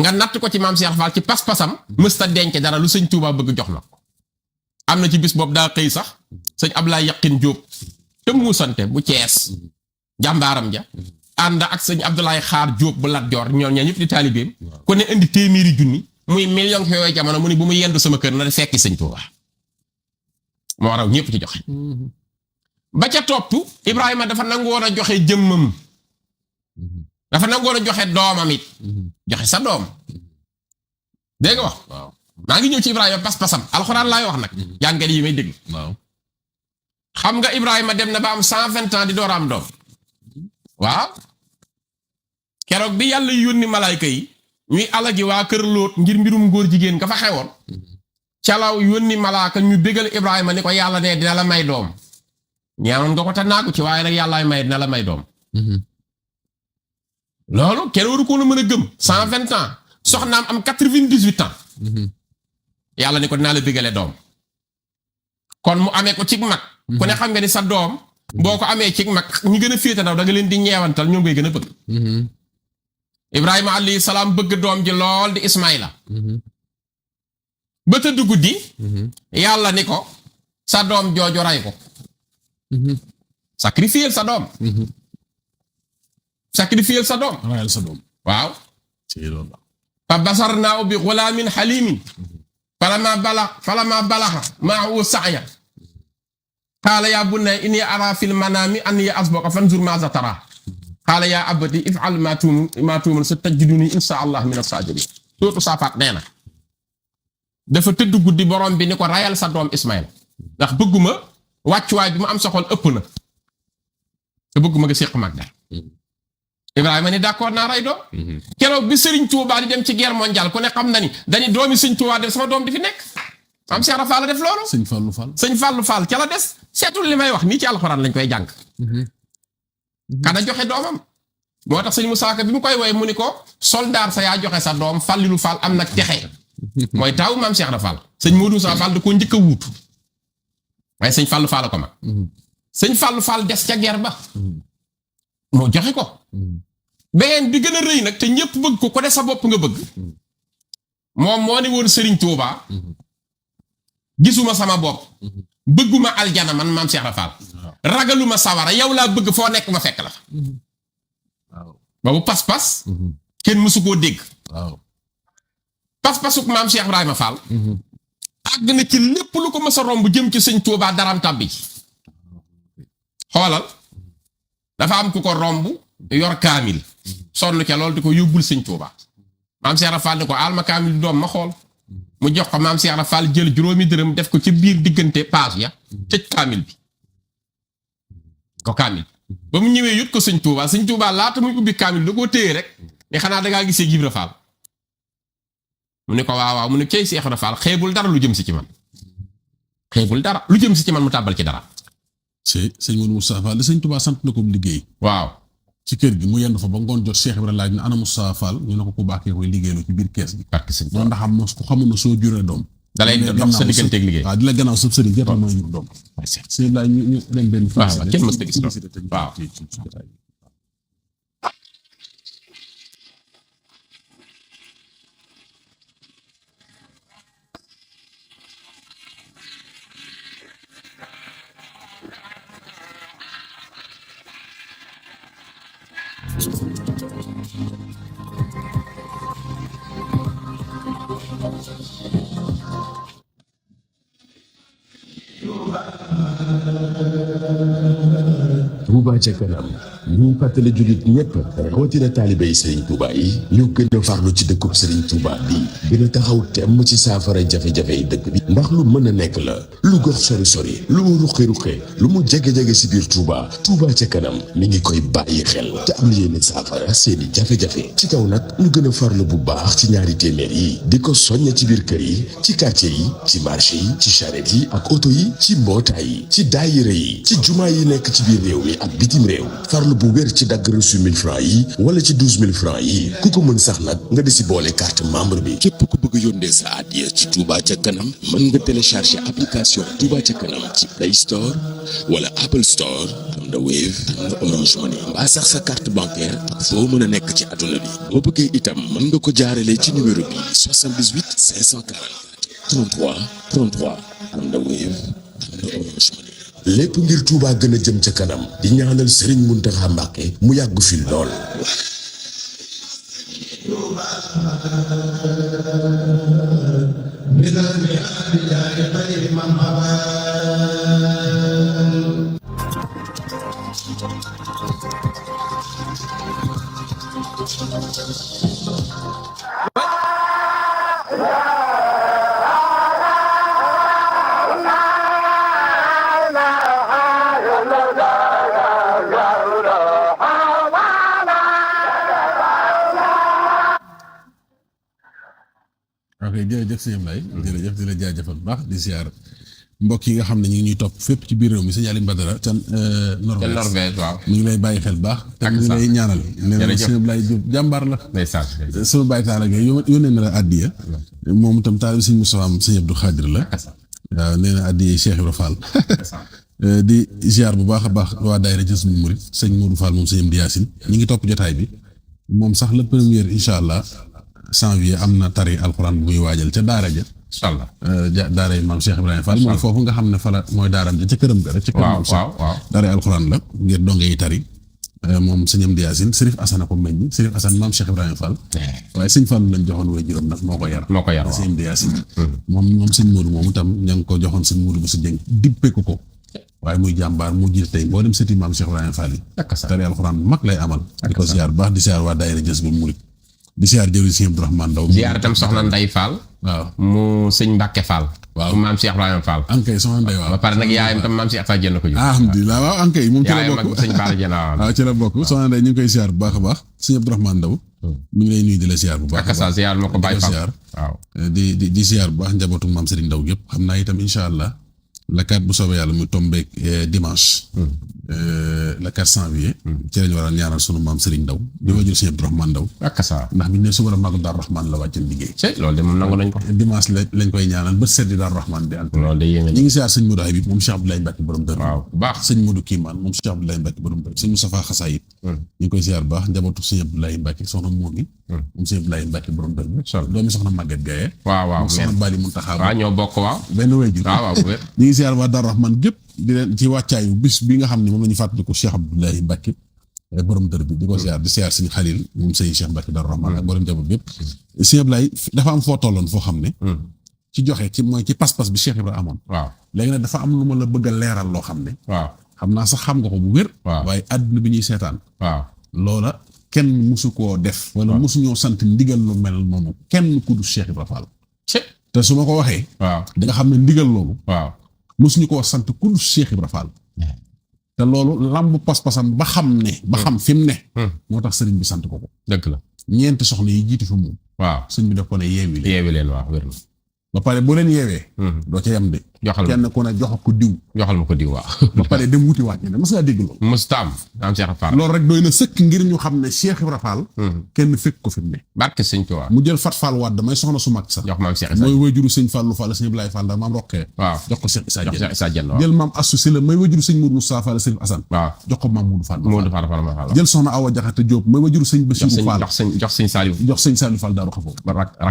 nga natt ko ci maam Cheikh Fall ci pas-pasam mësta denc dara lu sëñ Touba bëgg jox na ko am na ci bis boobu daa xëy sax sëñ Ablaye Yaqin Diop te muusante bu Cees jàmbaaram ja ànd ak sëñ Abdoulaye Xaar Diop bu Lat Joor ñoom ñaa ñëpp di taalibeem ku ne indi téeméeri junni muy million yooyu jamono mu ne bu mu yendu sama kër na fekki sëñ Touba moo raw ñëpp ci joxe ba ca topp Ibrahima dafa nangu woon a joxe jëmmam dafa nangoon a joxe doomam it joxe sa doom dégg nga wax waaw maa ngi ñëw ci Ibrahima pas-pasam alxuraan laay wax nag jàngat yi may dégg waaw xam nga Ibrahima dem na ba am 120 ans di door a am doom waaw keroog bi yàlla yónni malaayka yi ñuy alagi waa kër Lóot ngir mbirum góor jigéen ka fa xewoon calaw yónni malaaka ñu bégal Ibrahima ni ko yàlla ne dina la may doom ñaanoon nga ko te naagu ci waaye nag yàllaay may dina la may doom loolu kenn waru ko mën a gëm 120 ans soxnaam am 98 ans yàlla ni ko dinaa la bégale doom kon mu amee ko ci mag ku ne xam nga ni sa doom boo ko amee ci mag ñi gën a féete ndaw da nga leen di ñeewantal ñoom ngay gën a bëgg Ibrahima alayhi salaam bëgg doom ji lool di Ismaïla ba tëdd guddi yàlla ni ko sa doom jooju ray ko sacrifier sa doom sacrifier sa doom rayal sa doom waaw ci loolu la fa basarnaahu bi ghulaamin haliimin falammaa balagha ma'ahu sa'ya qaala yaa bunayya innii araa fil manaami annii azbahuka fanzur maazaa taraa qaala yaa abati if'al maa tu'mar satajidunii inshaa Allah mina saabiriin suuratu Saafaat nee na dafa tëdd guddi borom bi ni ko rayal sa doom Ismaïl ndax bëgguma wàccuwaay bi mu am sa xol ëpp na te bëgguma nga séq mag daal Ibrahima ni d'accord naa ray doom keroog bi Serigne Touba di dem ci guerre mondiale ku ne xam na ni dañu doomi Serigne Touba def sama doom di fi nekk am Cheikh Ibra Fall la def loolu sëñ Fallou Fall sëñ Fallou Fall ca la des seetul li may wax nii ci alxuraan lañ koy jàng kana joxe doomam moo tax sëñ Moussa Ka bi mu koy woy mu ni ko soldaar sa yaa joxe sa doom Fallilu Fall am nag texe mooy taawu maam Cheikh Ibra Fall sëñ Modou Moussa Fall da koo njëkk a wuutu waaye sëñ Fallou Fall ko mag sëñ Fallou Fall des ca guerre ba moo joxe ko beneen bi gën a rëy nag te ñëpp bëgg ko de sa bopp nga bëgg moom moo ni woon Serigne Touba gisuma sama bopp bëgguma aljana man maam Cheikh Ibra Fall ragaluma sawara yow laa bëgg foo nekk ma fekk la waaw boobu pas-pas kenn mësu koo dégg waaw pas-pasuk maam Cheikh Ibrahima Fall àgg na ci lépp lu ko mës a romb jëm ci sëñ Touba daram tàbbi xoolal dafa am ku ko romb yor kaamil sonn ca loolu di ko yóbbul sëñ Touba maam Cheikh Ibra Fall ni ko alma kaamil doom ma xool mu jox ko maam Cheikh Ibra Fall jël juróomi dërëm def ko ci biir diggante page ya tëj kaamil bi ko kaamil ba mu ñëwee yut ko sëñ Touba laata muy ubbi kaamil da koo téye rek ne xanaa dangaa gisee Ibra Fall mu ne ko waaw mu ne kay Cheikh Ibra Fall xeebul dara lu jëm si ci man xeebul dara lu jëm si ci man mu tàbbal ci dara c'est sëñ Modou Moustapha Fall sëñ Touba sant na ko liggéey waaw ci kër gi mu yenn fa ba ngoon jot Cheikh Ibra laaj ne ana Moustapha Fall ñu ne ko ku baax kee koy liggéeyloo ci biir kees gi barke sëñ noonu ndax am na ku xamul na soo juree doom dalay dox sa digganteeg liggéey waaw di la gannaaw sëb sëriñ jot mooy ñu doom sëñ Ablaye ñu dem benn waaw kenn mës a gis loolu waaw Touba ca kanam ñuy fàttali jullit ñépp rawatina taalibe yi Serigne Touba yi ñu gën a farlu ci dëkkub Serigne Touba bi gën a taxaw temm ci saafara jafe-jafe yi dëkk bi ndax lu mën a nekk la lu gox sori-sori lu mu ruqe-ruqe lu mu jege-jege si biir Touba Touba ca kanam mi ngi koy bàyyi xel te am yéene saafara seeni jafe-jafe ci kaw nag ñu gën a farlu bu baax ci ñaari téeméer yi di ko soññe ci biir kër yi ci quartier yi ci marché yi ci charrette yi ak oto yi ci mbootaay yi ci daayira yi ci jumaa yi nekk ci biir réew mi ak bitim réew farlu bu wér ci dagg reçu 1000 francs yi wala ci 12000 francs yi ku ko mën sax nag nga di si boole carte membre bi képp ku bëgg yónnee sa addiya ci Touba ca kanam mën nga télécharger application Touba ca kanam ci Play Store wala Apple Store am na Wave am na Orange Money mbaa sax sa carte bancaire ak foo mën a nekk ci àdduna bi boo bëggee itam mën nga ko jaarale ci numéro bi 78 544 33 33 am na Wave am na Orange Money lépp ngir Touba gën a jëm ca kanam di ñaanal Serigne Mountakha Mbacké mu yàgg fi lool. ok jërëjëf sëñ Ablaye jërëjëf di la jaajëfal bu baax di ziar mbokk yi nga xam ne ñu ngi ñuy topp fépp ci biir réew mi sëñ Alioune Badara ca Norvège waaw. mu ngi lay bàyyi xel baax te mu ngi lay ñaanal nee na sëñ Ablaye Diop jàmbaar la ndeysaan sama bàyyi taala gay yónnee na la addiya moom itam taal sëñ Moustapha am sëñ Abdou Khadir la waaw nee na addiya Cheikh Ibra Fall di ziar bu baax a baax waa daayira Jazbul Murid sëñ Modou Fall moom sëñ Amdi Yaasin ñi ngi topp jotaay bi moom sax la première incha allah janvier am na tari alxuraan bu muy waajal ca daara ja incha allah daara yi maam Cheikh Ibrahima Fall mooy foofu nga xam ne fa la mooy daaram ja ca këram ga rek ca këram waaw daara alxuraan la ngir donge yi tari moom sëñ Amdi Yaasin Sërif Asana ko meññ Sërif Asan maam Cheikh Ibrahima Fall waaye sëñ Fall lañ joxoon way juróom nag moo ko yar sëñ Amdi Yaasin moom sëñ Modou moom itam ña ngi ko joxoon sëñ Modou bu sa jëng dippe ko waaye muy jàmbaar mu jiite tey boo dem sëti maam Cheikh Ibrahima Fall yi tari alxuraan bu mag lay amal di ko ziar baax di ziar waa daayira Jazbul Murid di ziar jëwri sëñ Abdourahmane Ndaw ziar itam soxna Ndey Fall waaw mu sëñ Mbàkke Fall waaw maam Cheikh Ibrahima Fall ankay soxna Ndey waaw ba pare nag yaayam tam maam Cheikh Fall jënd ko ju alhamdulilah waaw ankay moom ci la yaayam bokk ak sëñ Baara Jënd waaw ci la bokk soxna Ndey ñu ngi koy ziar bu baax a baax sëñ Abdourahmane Ndaw mi ngi lay nuyu di la ziar bu baax ak sa ziar ma ko bàyyi Fall waaw di ziar bu baax njabootu maam Serigne Ndaw gépp xam naa itam incha allah la 4 bu soobee yàlla muy tombeek dimanche le 4 janvier ci lañu war a ñaanal sunu maam Serigne Ndaw di wajur sëñ Abdourahmane Ndaw ak sa ndax bi ñu ne suba la magu Daaru Rahman la wàccal liggéey loolu de moom nangu nañ ko dimanche lañ koy ñaanal ba seddi Daaru Rahman di ant loolu de yéeme ñi ngi ziar sëñ Modou Habib moom Cheikh Abdoulaye Mbacke borom dër waaw baax sëñ Modou Kiimaan moom Cheikh Abdoulaye Mbacke borom dër sëñ Moustapha Xasaayit ñu ngi koy ziar baax njabootu sëñ Abdoulaye Mbacke soxna Momi moom sëñ Abdoulaye Mbacke borom dër doomi soxna Maguette Gaye waaw soxna Bali Muntaxa waaw ñoo bokk waaw benn wéjur waaw bu wér ñi ngi ziar waa Daaru Rahman gépp di leen ci wàccaayu bis bi nga xam ne moom la ñu fàttaliku Cheikh Abdoulaye Mbacke borom dër bi di ko ziar di ziar sëñ Xalil moom sëñ Cheikh Mbacke Daaru Rahman ak borom njaboot bépp sëñ Abdoulaye dafa am foo tolloon foo xam ne ci joxe ci mooy ci pas-pas bi Cheikh Ibrahima amoon waaw léegi nag dafa am lu ma la bëgg a leeral loo xam ne waaw xam naa sax xam nga ko bu wér waaye àdduna bi ñuy seetaan waaw loola kenn musu koo def wala musu ñoo sant ndigal lu mel noonu kenn ku du Cheikh Ibrahima Fall te su ma ko waxee waaw di nga xam ne ndigal loolu waaw musuñu koo sant ku du Cheikh Ibrahima Fall te loolu lamb pas-pasam ba xam ne ba xam fi mu ne moo tax sëriñ bi sant ko dëgg la ñeenti soxna yi jiitu fa moom waaw sëriñ bi def ko ne yeewi leen waaw wér na ba pare boo leen yeewee doo ca yem de joxal kenn ku ne jox ko diw joxal ma ko diw waaw ba pare dem wuti waat ñeneen mas ngaa dégg loolu mustaam am Cheikh Fall loolu rek doy na sëkk ngir ñu xam ne Cheikh Ibrahima Fall kenn fekk ko fi mu ne barke sëñ Tuubaa mu jël Fat Fall Wade damay soxna su mag sax jox maam Cheikh Issa mooy wayjuru sëñ Fallou Fall sëñ Ibrahima Fall da maam roqee waaw jox ko Cheikh Issa jox Cheikh Issa Diène waaw jël maam Assou Sylla mooy wayjuru sëñ Moudou Moustapha Fall Sërif Assane waaw jox ko maam Moudou Fall Modou Fall Fall jël soxna Awa Jaxate Diop mooy wayjuru sëñ Bassirou Fall jox sëñ Saliou jox sëñ Saliou Fall Daaru Xafo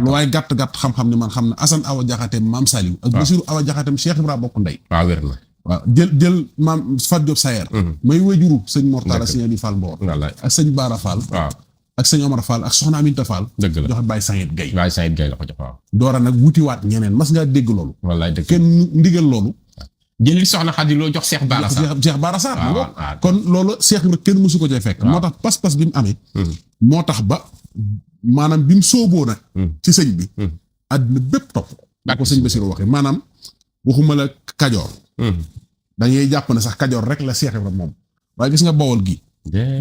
lu waaye gàtt xam-xam ne man xam ne Assane Awa Jaxate maam Saliou ak Bassirou Awa Jaxatem Cheikh Ibrahima bokk ndey waaw wér na waaw jël maam Fat Diop Sayer may wayjuru sëñ Mortala sëñ Ali Fall Mboor ak sëñ Baara Fall waaw ak sëñ Omar Fall ak soxna Aminta Fall dëgg la joxe Baye Sayid Gaye Baye Sayid Gaye la ko jox waaw doora nag wutiwaat ñeneen mas ngaa dégg loolu wallaay dëgg kenn ndigal loolu jëli soxna Xadi loo jox Cheikh Bara Sarr Cheikh Bara Sarr kon loolu Cheikh Ibra kenn mësu ko cay fekk moo tax pas-pas bi mu amee moo tax ba maanaam bi mu sóoboo nag ci sëñ bi àdduna bépp topp ko sëñ Bassirou waxee maanaam waxuma la Kajoor dañuy jàpp ne sax Kajoor rek la Cheikh Ibra moom waaye gis nga Bawol gi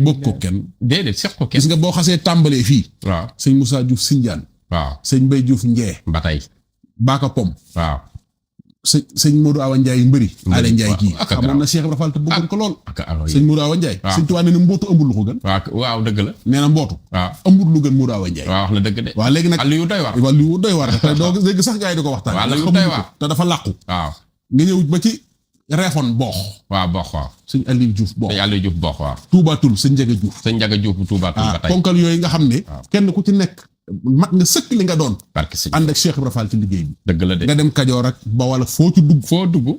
bokk ko kenn déedéet seq ko kenn gis nga boo xasee tàmbalee fii waaw sëñ Moussa Diouf Sindiane waaw sëñ Mbaye Diouf Njee ba tey Baka Pom waaw sëñ Modou Awa Ndiaye mbëri Ale Ndiaye kii xamoon na Cheikh Ibra Fall te bëggoon ko lool sëñ Modou Awa Ndiaye sëñ Tuubaa nee na mbootu ëmbul lu ko gën waaw dëgg la nee na mbootu waaw ëmbul lu gën Modou Awa Ndiaye waaw wax na dëgg de waaw léegi nag lu yu doy war waaw lu doy war te doo dégg sax gars yi di ko waxtaan waaw lu doy war te dafa làqu waaw nga ñëw ba ci Réfone boox waaw boox waaw sëñ Aliou Diouf boox sëñ Aliou Diouf boox waaw Touba Toul sëñ Njaga Diouf sëñ Njaga Diouf Touba Toul ba tey ponkal yooyu nga xam ne kenn ku ci nekk mat nga sëkk li nga doon barke sëñ ànd ak Cheikh Ibra Fall ci liggéey bi dëgg la de nga dem Kajoor ak ba wala foo ci dugg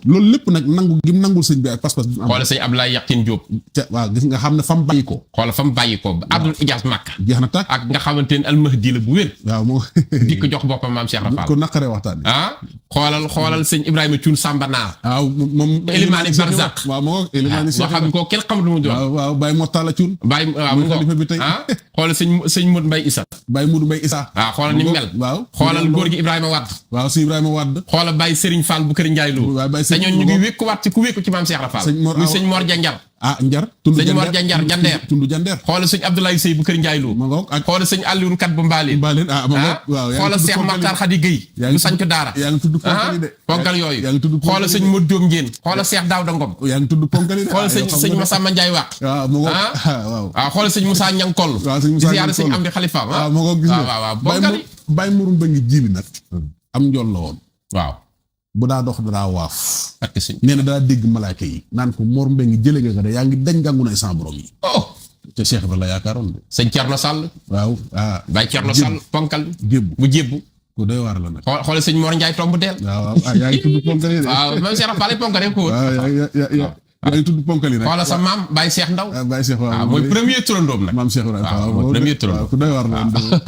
loolu lépp nag nangu gi nangul sëñ bi ak pas-pas bi mu am xoola sëñ Abdoulaye Yakhine Diop waaw gis nga xam ne fa mu bàyyi ko xoola fa mu bàyyi ko Abdoul Ijaas Makka jeex na tàkk ak nga xamante ne almahdi la bu wér waaw moo di ko jox boppam maam Cheikh Rafal ko naqaree waxtaan xoolal sëñ Ibrahima Thioune Samba Naar waaw moom Elimani Barzak waaw moo Elimani boo xam ne koo kenn xamul lu mu doon waaw Baye Mortala Thioune Baye waaw mu xalifa bi tey xoolal sëñ Modou Mbaye Issa Baye Modou Mbaye Issa xoolal ni mel waaw xoolal góor gi Ibrahima Wade waaw si Ibrahima Wade xoolal Baye Serigne Fall bu kër Ndiaye Lo te ñoon ñu ngi wékkuwaat ci ku wékku ci maam Cheikh Rafal muy sëñ Mor Janjar Njar tund sëñ Mor Janjar Jandeer tund Jandeer xoolal sëñ Abdoulaye Sey bu kër Ndiaye Lo ma ngoog ak xoolal sëñ Alioune Kat bu Mbaaleen waaw xoolal Cheikh Makhtar Khady Gueye bu sañcu daara yaa ngi tudd ponkali de ponkal yooyu yaa ngi tudd xoolal sëñ Modou Diop Ngéen xoolal Cheikh Daouda Ngom yaa ngi tudd ponkali de xoolal sëñ Massamba Ndiaye Waq waaw ma ngoog waaw xoolal sëñ Moussa Niang Koll waaw sëñ Moussa ziyaare sëñ Amdi Khalifa waaw ma ngoog gis nga waaw ponkal yi Baye Mourou ba ngi jiili nag am njool la woon waaw bu daa dox daa waaf ak sëñ nee na daa dégg malaaka yi naan ko Mor Mbengue jële nga de yaa ngi dañ ngàngu nay sans borom yi te Cheikh Ibra la yaakaaroon de sëñ Thierno Sall waaw Baye Thierno Sall ponkal jébbu bu jébbu ku doy waar la nag xoolal sëñ Mor Ndiaye tomb deel waaw yaa ngi tudd ponkali de waaw même Cheikh Rafal ponkal ko waaw yaa ngi tudd ponkali rek xoolal sa maam Baye Cheikh Ndaw Baye Cheikh waaw mooy premier turandoom nag maam Cheikh Ibra waaw premier turandoom ku doy waar la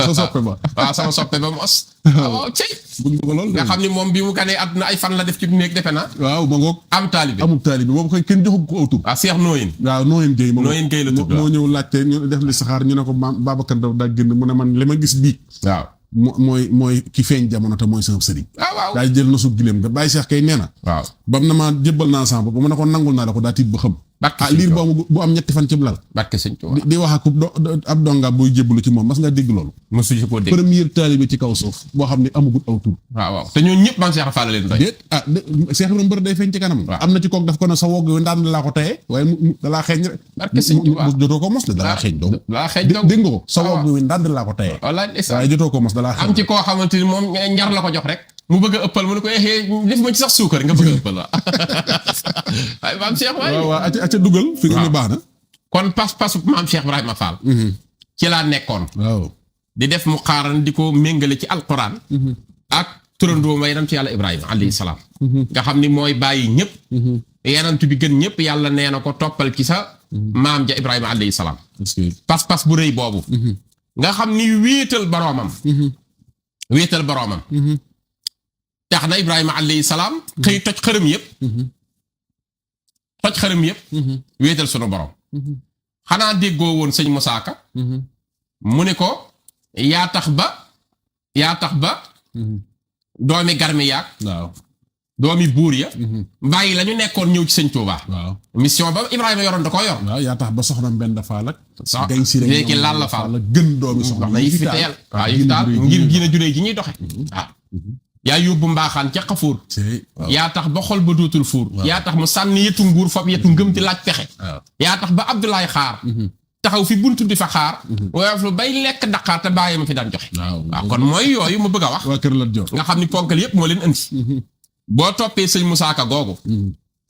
sa soppe ba waaw sama soppe ba mos waaw cey buñ ko lool nga xam ni moom bi mu ganee àdduna ay fan la def ci néeg defe na waaw ma ngoog am taalibe amul taalibe boobu koy kenn joxu ko aw tur waaw Cheikh Nooyin waaw Nooyin Gueye Nooyin Gueye la tudd moo ñëw laajte ñu def li saxaar ñu ne ko maam Babacar Ndaw daa génn mu ne man li ma gis bii waaw mooy ki feeñ jamono te mooy sama sëriñ waaw daal jël na su gileem nga Baye Cheikh kay nee na waaw bam na ma jébbal naa sama bopp ba mu ne ko nangul naa la ko daa tiit ba xam liir bu am ñetti fan ci lal barke sëñ Tuubaa di wax ak ab donga buy jébbalu ci moom mas nga dégg loolu mosu ci ko dégg premier taalibe ci kaw suuf boo xam ne amagut aw tur waaw te ñooñu ñëpp maam Cheikh Rafal leen doy déet Cheikh Ibrahima mbër day feeñ ci kanam am na ci kook daf ko ne sa wogg wi ndaan laa ko teye waaye dalaa xeeñ rek barke sëñ Tuubaa jotoo ko mos de dalaa xeeñ dong dégg nga ko sa wogg wi ndaan laa ko teye waaye jotoo ko mos dalaa xeeñ am ci koo xamante ni moom njar la ko jox rek mu bëgg a ëppal mu ne ko def ma ci sax suukar nga bëgg a ëppal waaye maam Cheikh waay waaw acca dugal fi nga ne baax na kon pas-pasu maam Cheikh Ibrahima Fall ci laa nekkoon waaw di def mu xaaran di ko méngale ci alquran ak turandoo may dem ci yàlla Ibrahima alayhi salaam nga xam ni mooy bàyyi ñëpp yenantu bi gën ñëpp yàlla nee na ko toppal ci sa maam ja Ibrahima alayhi salaam pas-pas bu rëy boobu nga xam ni wéetal boroomam tax na Ibrahima alayhi salaam xëy toj xërëm yëpp wéetal sunu borom xanaa déggoo woon sëñ Moussa Ka mu ne ko yaa tax ba doomi garmi yaag waaw doomi buur ya bàyyi la ñu nekkoon ñëw ci sëñ Touba waaw mission ba Ibrahima yoroon da ko yor waaw yaa tax ba soxna Mbenda Fall ak gañ si léegi laal la Fall gën doomi soxna na yi fi teel waaw yi fi taal ngir diina junne ji ñuy doxe waaw yaa yóbbu mbaaxaan ca xafuur yaa tax ba xol ba dootul fuur yaa tax mu sànni yetu nguur fab yetu ngëm ti laaj pexe yaa tax ba Abdoulaye xaar taxaw fi buntu di fa xaar woyof lu bay lekk daqaar te bàyyi ma fi daan joxe waaw kon mooy yooyu ma bëgg a wax waa kër la jor nga xam ni ponkal yëpp moo leen indi boo toppee sëñ Moussa Ka googu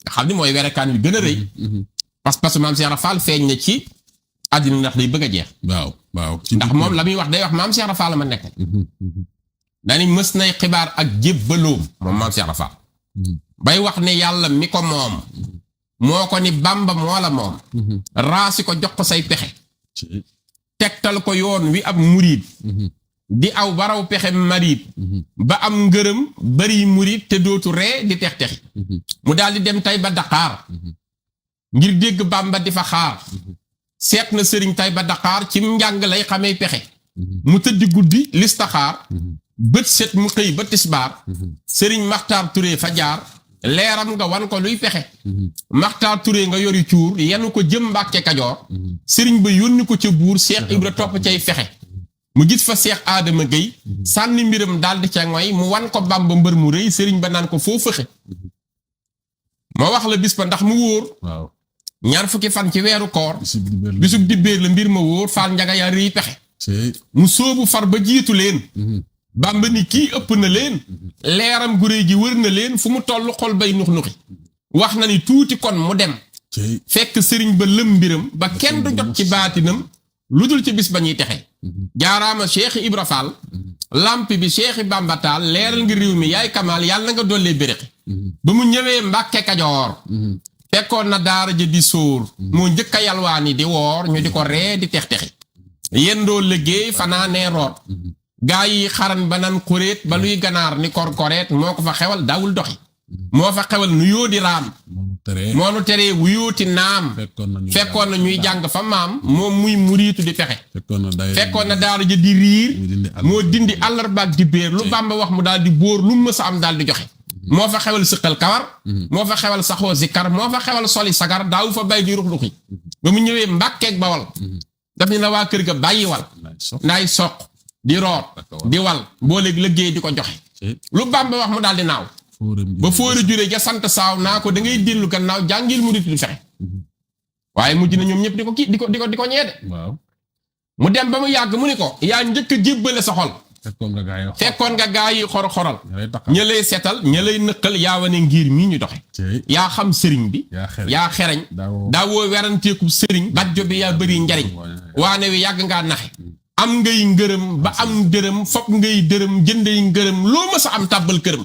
nga xam ni mooy werekaan wi gën a rëy parce que maam Cheikh Rafal feeñ na ci àddina ndax day bëgg a jeex waaw ndax moom la muy wax day wax maam Cheikh Rafal la ma nekk dani mës nay xibaar ak jébbaloom moom maam Cheikh Rafal bay wax ne yàlla mi ko moom moo ko ni Bamba moo la moom raasi ko jox ko say pexe tegtal ko yoon wi ab muriid di aw baraw pexe mariid ba am ngërëm bari muriid te dootu ree di tex-texi mu daal di dem tay ba Dakar ngir dégg Bamba di fa xaar seet na sëriñ tay ba Dakar ci njàng lay xamee pexe mu tëddi guddi listaxaar bët set mu xëy ba tisbaar sëriñ Maxtaar Touré fa jaar leeram nga wan ko luy pexe Maxtaar Touré nga yori cuur yenu ko jëm Mbàkke Kajoor sëriñ ba yónni ko ca buur Cheikh Ibra topp cay fexe mu gis fa Cheikh Adama Gueye sànni mbiram daldi ca ngoy mu wan ko Bamba mbër mu rëy sëriñ ba naan ko foo fëxe moo wax la bis ba ndax mu wóor ñaar fukki fan ci weeru koor bisub dibéer la mbir ma wóor faal njaga yaa rëy pexe mu sóobu far ba jiitu leen Bamba ni kii ëpp na leen leeram gu réy gi wër na leen fu mu toll xol bay nux nuxi wax na ni tuuti kon mu dem fekk sëriñ ba lëm mbiram ba kenn du jot ci baatinam lu dul ci bis ba ñuy texe jaaraama Cheikh Ibra Fall lamp bi Cheikh Bamba Taal leeral nga réew mi yaay Kamal yàlla na nga dollee bérixi ba mu ñëwee Mbàkke Kajoor fekkoon na daara ja di sóor moo njëkk a yalwaani di woor ñu di ko ree di tex-texi yendoo liggéey fanaanee root gaa yi xaran ba nan xuréet ba luy ganaar ni korkoreet moo ko fa xewal daawul doxi moo fa xewal nu yoo di raam moo nu teree wuyooti naam fekkoon na ñuy jàng fa maam moom muy muriitu di fexe fekkoon na daara ja di riir moo dindi àllarbaak di béer lu Bàmba wax mu daal di bóor lu mës a am daal di joxe moo fa xewal sëqal kawar moo fa xewal saxoo zikar moo fa xewal soli sagar daawu fa bay di rux-ruxi ba mu ñëwee Mbàkkeek Bawal daf ñu na waa kër ga bàyyi wal naay soq di root di wal booleeg liggéey di ko joxe lu Bàmba wax mu daal di naaw ba fóori jure ja sant saaw naa ko da ngay dellu gannaaw jàngil mu di fexe waaye mujj na ñoom ñëpp di ko ñeede mu dem ba mu yàgg mu ni ko yaa njëkk a jébbale sa xol fekkoon nga gaa yi xor-xoral ña lay seetal ña lay nëkkal yaa wane ngir mii ñu doxe yaa xam sëriñ bi yaa xereñ daawoo weranteeku sëriñ bajjo bi yaa bëri njariñ waane wi yàgg ngaa naxe am ngay ngërëm ba am dërëm fopp ngay dërëm jëndey ngërëm loo ma sa am tàbbal këram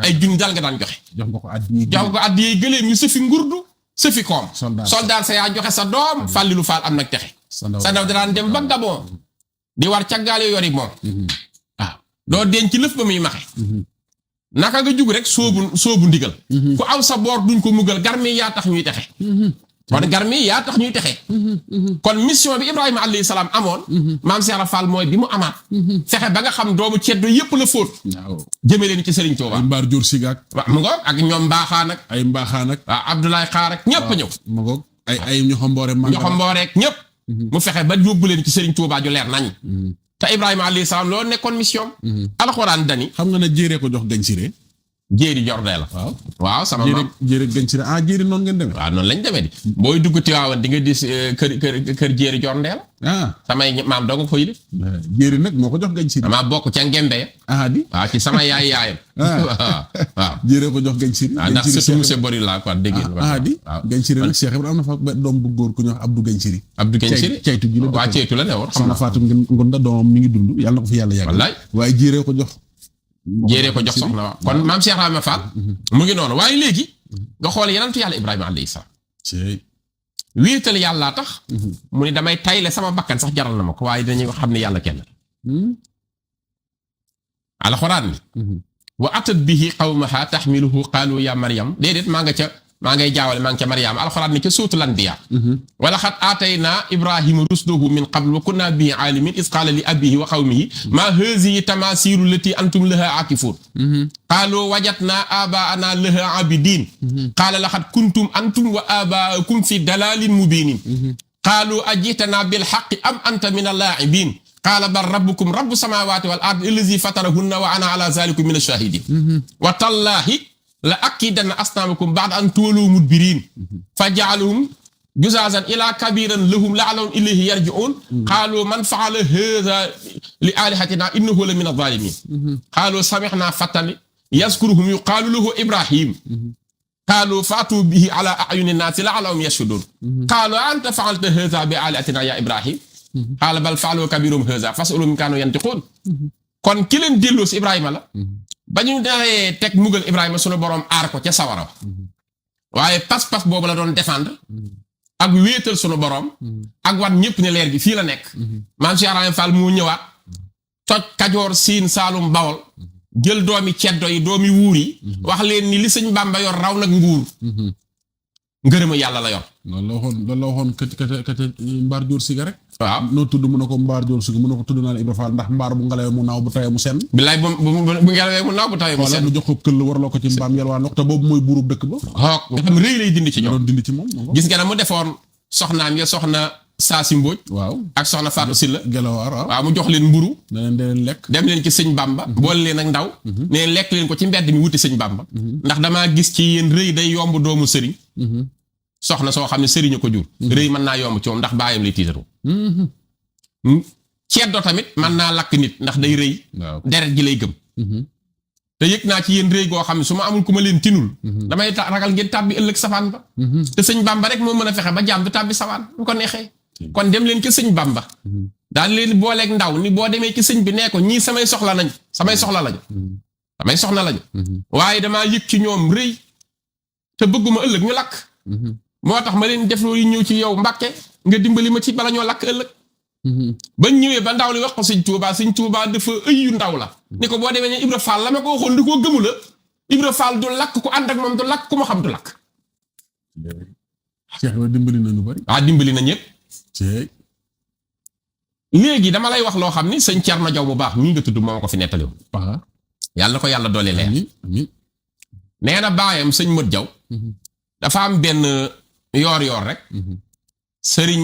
ay junni daal nga daan joxe jox nga ko addi yey gëléem ñu sëfi ngurdu sëfi koom soldaar sa yaa joxe sa doom Fàllilu Faal am nag texe sa ndaw daan dem ba Gabon di war caggaale yori moom waaw doo denc lëf ba muy maxe naka nga jug rek soobu ndigal ku aw sa boor duñ ko mugal garmi yaa tax ñuy texe kon garmi yaa tax ñuy texe kon mission bi Ibrahima alayhi salaam amoon maam Cheikh Ibra Fall mooy bi mu amaat fexe ba nga xam doomu ceddo yépp la fóot jëme leen ci Serigne Touba ay mbaar jur sigaak waaw mu ngoog ak ñoom mbaaxaan ak ay mbaaxaan ak waaw Abdoulaye Xaar ak ñëpp ñëw mu ngoog ay ñoxomboore ñëpp mu fexe ba yóbbu leen ci Serigne Touba ju leer nañ te Ibrahima alayhi salaam loolu nekkoon mission alxuraan dani xam nga ne jéeree ko jox gañ siré jéeri jordee la waaw sama maam jéeri gañ siré jéeri noonu ngeen demee waaw noonu lañ demee di booy dugg Tiwaawan di nga dis kër jéeri jordee la samay maam doo nga ko yilif jéeri nag moo ko jox gañ siré damaa bokk ca ngembe ya di waaw ci sama yaayam waaw jéeri ko jox gañ siré ndax surtout monsieur Bori laa quoi dégg di gañ siré nag Cheikh Ibrahima am na fa doom bu góor ku ñuy wax Abdou gañ siré ceytu gi la waaw ceytu la ne woon xam na Fatou Ngonda doomam mi ngi dund yàlla na ko fi yàlla yàgg wallaay waaye jéeree ko jox soxna waaw kon maam Cheikh Ibrahima Fall mu ngi noonu waaye léegi nga xool yenentu yàlla Ibrahima alayhi salaam wéetal yàllaa tax mu ni damay tayle sama bakkan sax jaral na ma ko waaye dañuy xam ne yàlla kenn alxuraan ni wa atat bihi qawmaha taxmiluhu qaalu ya Maryam déedéet maa ngay jaawale maa ngi ca Maryam alxuraan ni ca suutul anbiya wala xat aataynaa Ibrahima rusdahu min qabl wa kunna bihi aalimin is qaala li abihi wa qawmihi maa hazihi tamaasilu lati antum laha aakifuun qaalu wajadnaa aabaana laha aabidiin qaala laxad kuntum antum wa aabaakum fi dalaalin mubiinin qaalu ajitanaa bil haqqi am anta min allaa'ibiin qaala bal rabbukum rabbu samaawaati wal ardi allazi fatarahunna wa ana ala zalikum min ash-shahidin wa tallahi la akidanna asnaamakum ba'da an tuwallu mudbirin fa ja'aluhum juzazan ila kabiran lahum la'allahum ilayhi yarji'un qalu man fa'ala hadha li alihatina innahu la min adh-dhalimin qalu sami'na fatan yazkuruhum yuqalu lahu ibrahim qalu fa'tu bihi ala a'yuni an-nas la'allahum yashhadun qalu anta fa'alta hadha bi alihatina ya ibrahim qaala bal fa'alu kabirum hadha fas'aluhum in kanu yantiqun kon ki leen delloo si Ibrahima la ba ñu dee teg mugal Ibrahima sunu borom aar ko ca sawara waaye pas-pas boobu la doon défendre ak wéetal sunu borom ak wan ñëpp ne leer gi fii la nekk maam Cheikh Ibrahima Fall moo ñëwaat toj Kajoor Siin Saalum Bawol jël doomi ceddo yi doomi wuur yi wax leen ni li sëñ Bàmba yor raw nag nguur ngërëma yàlla la yor loolu la waxoon kate mbaar jóor siga rek waaw noo tudd mu ne ko mbaar jóor siga mu ne ko tudd naa la Ibra Fall ndax mbaar bu ngelawee mu naaw bu tawee mu senn bilaay bu ngelawee mu naaw bu tawee mu senn nu jox ko këll warloo ko ci mbaam yelwaan te boobu mooy buurub dëkk ba xoog nga xam rëy lay dindi ci ñoom doon dindi ci moom gis nga ne mu defoon soxnaam ya soxna Saasi Mbóoj waaw ak soxna Fatou Sylla Gelawaar waaw mu jox leen mburu ne leen dee leen lekk dem leen ci sëñ Bamba boole leen ak ndaw ne lekk leen ko ci mbedd mi wuti sëñ Bamba ndax damaa gis ci yéen rëy day yomb doomu sëriñ soxna soo xam ne sëriñ ko jur rëy mën naa yomb ci moom ndax baayam lay tiitaroo ceddo tamit mën naa lakk nit ndax day rëy deret ji lay gëm te yëg naa ci yéen rëy goo xam ne su ma amul ku ma leen tinul damay ragal ngeen tàbbi ëllëg safaan ba te sëñ Bamba rek moo mën a fexe ba jaam du tàbbi safaan bu ko neexee kon dem leen ke sëñ Bamba daal leen booleeg ndaw ni boo demee ci sëñ bi nee ko ñii samay soxla lañu samay soxna lañu waaye damaa yëg ci ñoom rëy te bëgguma ëllëg ñu lakk moo tax ma leen def loolu ñëw ci yow Mbàkke nga dimbali ma ci bala ñoo lakk ëllëg ba ñëwee ba ndaw li wax ko sëñ Tuubaa dafa ëyyu ndaw la ni ko boo demee ne Ibra Fall la ma ko waxoon di ko gëmu la Ibra Fall du lakk ku ànd ak moom du lakk ku ma xam du lakk Cheikh Ibra dimbali na ñu bari dimbali na ñëpp Cheikh léegi dama lay wax loo xam ni sëñ Cerno Jaw bu baax mii nga tudd moo ko fi nettaliw Paxa yàlla na ko yàlla doole leer amiin nee na baayam sëñ Mët Jaw dafa am benn yoor rek sëriñ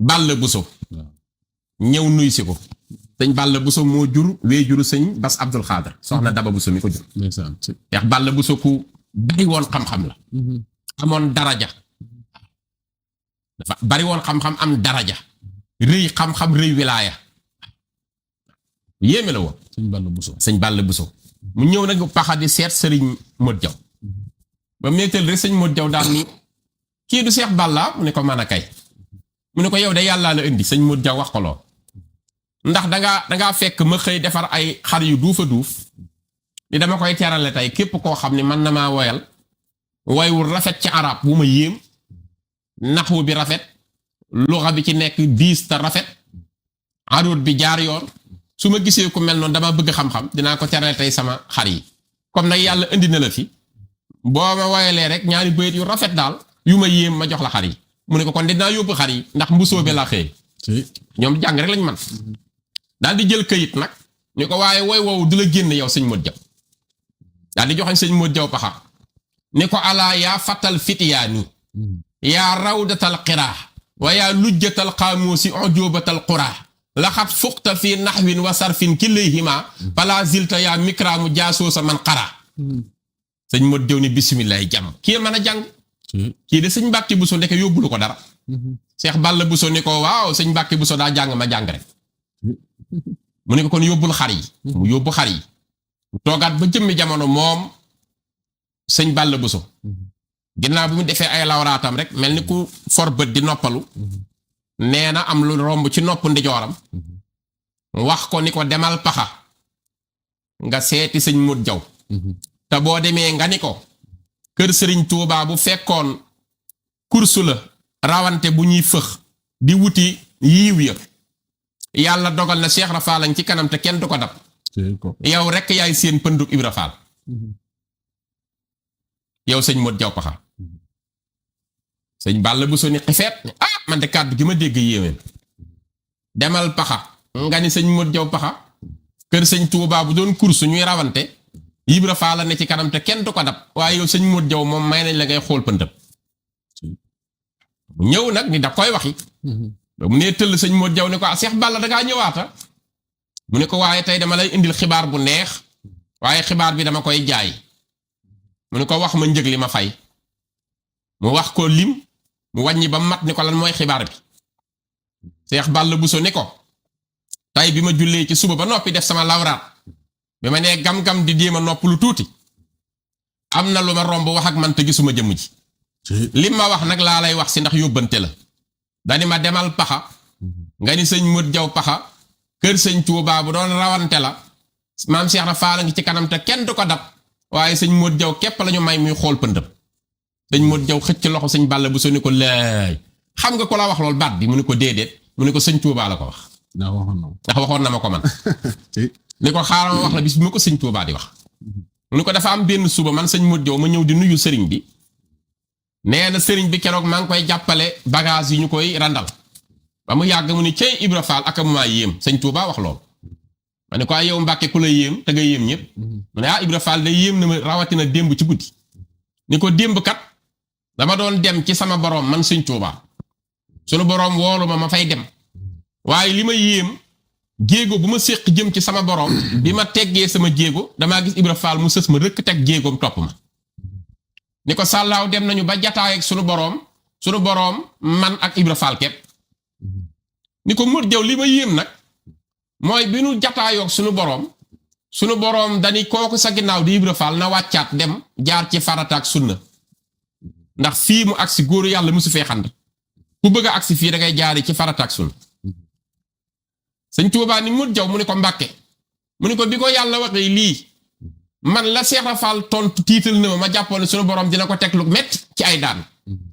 Balla Buso ñëw nuy si ko sëñ Balla Buso moo jur wee juru sëñ Bas Abdul Xaadar soxna Daba Buso mi ko jur ndeysaan yax Balla Buso ku bari woon xam-xam la amoon daraja dafa bari woon xam-xam am daraja rëy xam-xam rëy wilaaya yéeme la woon sëñ Balla Buso mu ñëw nag Paxa di seet sëriñ Mët Jaw ba meetal rek sëñ Mët Jaw daal ni kii du Seex Balla mu ne ko mën a kay mu ne ko yow de yàllaa la indi sëñ Mët Jaw wax ko loo ndax dangaa fekk ma xëy defar ay xar yu duufa duuf ni dama koy terale tey képp koo xam ne man na maa woyal woywul rafet ci arab bu ma yéem naxwu bi rafet luxa bi ci nekk diis te rafet aruut bi jaar yoon su ma gisee ku mel noonu dama bëgg xam-xam dinaa ko terale tey sama xar yi comme nag yàlla indi na la fi boo ma woyalee rek ñaari bayit yu rafet daal yu ma yéem ma jox la xar yi mu ne ko kon dinaa yóbbu xar yi ndax mbusoo bi laa xëy ñoom jàng rek lañ man daal di jël këyit nag ñu ko waaye woy woowu du la génn yow sëñ Mët Jaw daal di joxañ sëñ Mët Jaw Paxa ni ko alaa yaa fatal fitiyaani yaa rawdatal qiraa wa yaa lujjatal xaamuusi ujubatal quraa laxat fuqta fi naxwin wa sarfin kilayhima fala zilta yaa mikraamu jaasoo sa man qaraa sëñ Mët Jaw ni bisimillahi jàmm kii mën a jàng kii de sëñ Mbàkke Buso ndeke yóbbulu ko dara Seex Balla Buso ni ko waaw sëñ Mbàkke Buso daa jàng ma jàng rek mu ne ko kon yóbbul xar yi mu yóbbu xar yi mu toogaat ba jëmmi jamono moom sëñ Balla Buso ginnaaw bi mu defee ay lawraatam rek mel ni ku for bët di noppalu nee na am lu romb ci nopp ndijooram wax ko ni ko demal Paxa nga seeti sëñ Mët Jaw te boo demee nga ni ko kër sëriñ Tuubaa bu fekkoon kursu la rawante bu ñuy fëx di wuti yiiw ya yàlla dogal na Cheikh Rafal lañ ci kanam te kenn du ko dab yow rekk yaay seen pënduk Ibra Faal yow sëñ Mët Jaw Paxa sëñ Balla Buso ni xifeet man de kàddu gi ma dégg yéwén demal Paxa nga ni sëñ Mët Jaw Paxa kër sëñ Tuubaa bu doon kursu ñuy rawante Ibra Faal la ne ci kanam te kenn du ko dab waaye yow sëñ Mët Jaw moom may nañ la ngay xool pëndëm mu ñëw nag ni da koy waxi ba mu nee tëll sëñ Mët Jaw ni ko Seex Balla dangaa ñëwaata mu ne ko waaye tey dama lay indil xibaar bu neex waaye xibaar bi dama koy jaay mu ne ko wax ma njëg li ma fay mu wax ko lim mu wàññi ba mat ni ko lan mooy xibaar bi Seex Balla Buso ni ko tey bi ma jullee ci suba ba noppi def sama lawraat bi ma nee gam-gam di jéem a nopp lu tuuti am na lu ma romb wax ak man te gisuma jëmm ji lim ma wax nag laa lay wax si ndax yóbbante la dani ma demal Paxa nga ni sëñ Mët Jaw Paxa kër sëñ Tuubaa bu doon rawante la maam Cheikh na faala ngi ci kanam te kenn du ko dab waaye sëñ Mët Jaw képp lañu may muy xool pëndëm sëñ Mët Jaw xëcc loxo sëñ Balla Buso ni ko laay xam nga ko la wax loolu baat bi mu ni ko déedéet mu ni ko sëñ Tuubaa la ko wax ndax waxoon na ma ko man ni ko xaaral ma wax la bis bi ma ko sëñ Tuubaa di wax mu ni ko dafa am benn suba man sëñ Mët Jaw ma ñëw di nuyu sëriñ bi nee na sëriñ bi keroog maa ngi koy jàppale bagage yi ñu koy randal ba mu yàgg mu ni cey Ibra Faal ak mu maa yéem sëñ Tuubaa wax loolu ma ne ko yow Mbàkke ku la yéem te nga yéem ñëpp mu ne Ibra Faal day yéem na ma rawatina démb ci guddi ni ko démb kat dama doon dem ci sama boroom man sëñ Tuubaa sunu boroom woolu ma fay dem waaye li ma yéem jéego bu ma séq jëm ci sama boroom bi ma teggee sama jéego damaa gis Ibra Faal mu sës ma rëkk teg jéegoom topp ma ni ko sàllaaw dem nañu ba jataay ak sunu boroom man ak Ibra Faal kepp ni ko Mët Jaw li ma yéem nag mooy bi nu jataayoog sunu boroom dani kooku sa ginnaaw di Ibra Faal na wàccaat dem jaar ci farata ak sunna ndax fii mu agsi góoru yàlla musu fee xand ku bëgg a agsi fii da ngay jaari ci farata ak sunna sëñ Tuubaa ni Modou Diaw mu ne ko Mbàkke mu ne ko bi ko yàlla waxee lii man la Seex Rafal tontu tiital na ma jàppoon ne sunu borom dina ko teg lu métti ci ay daan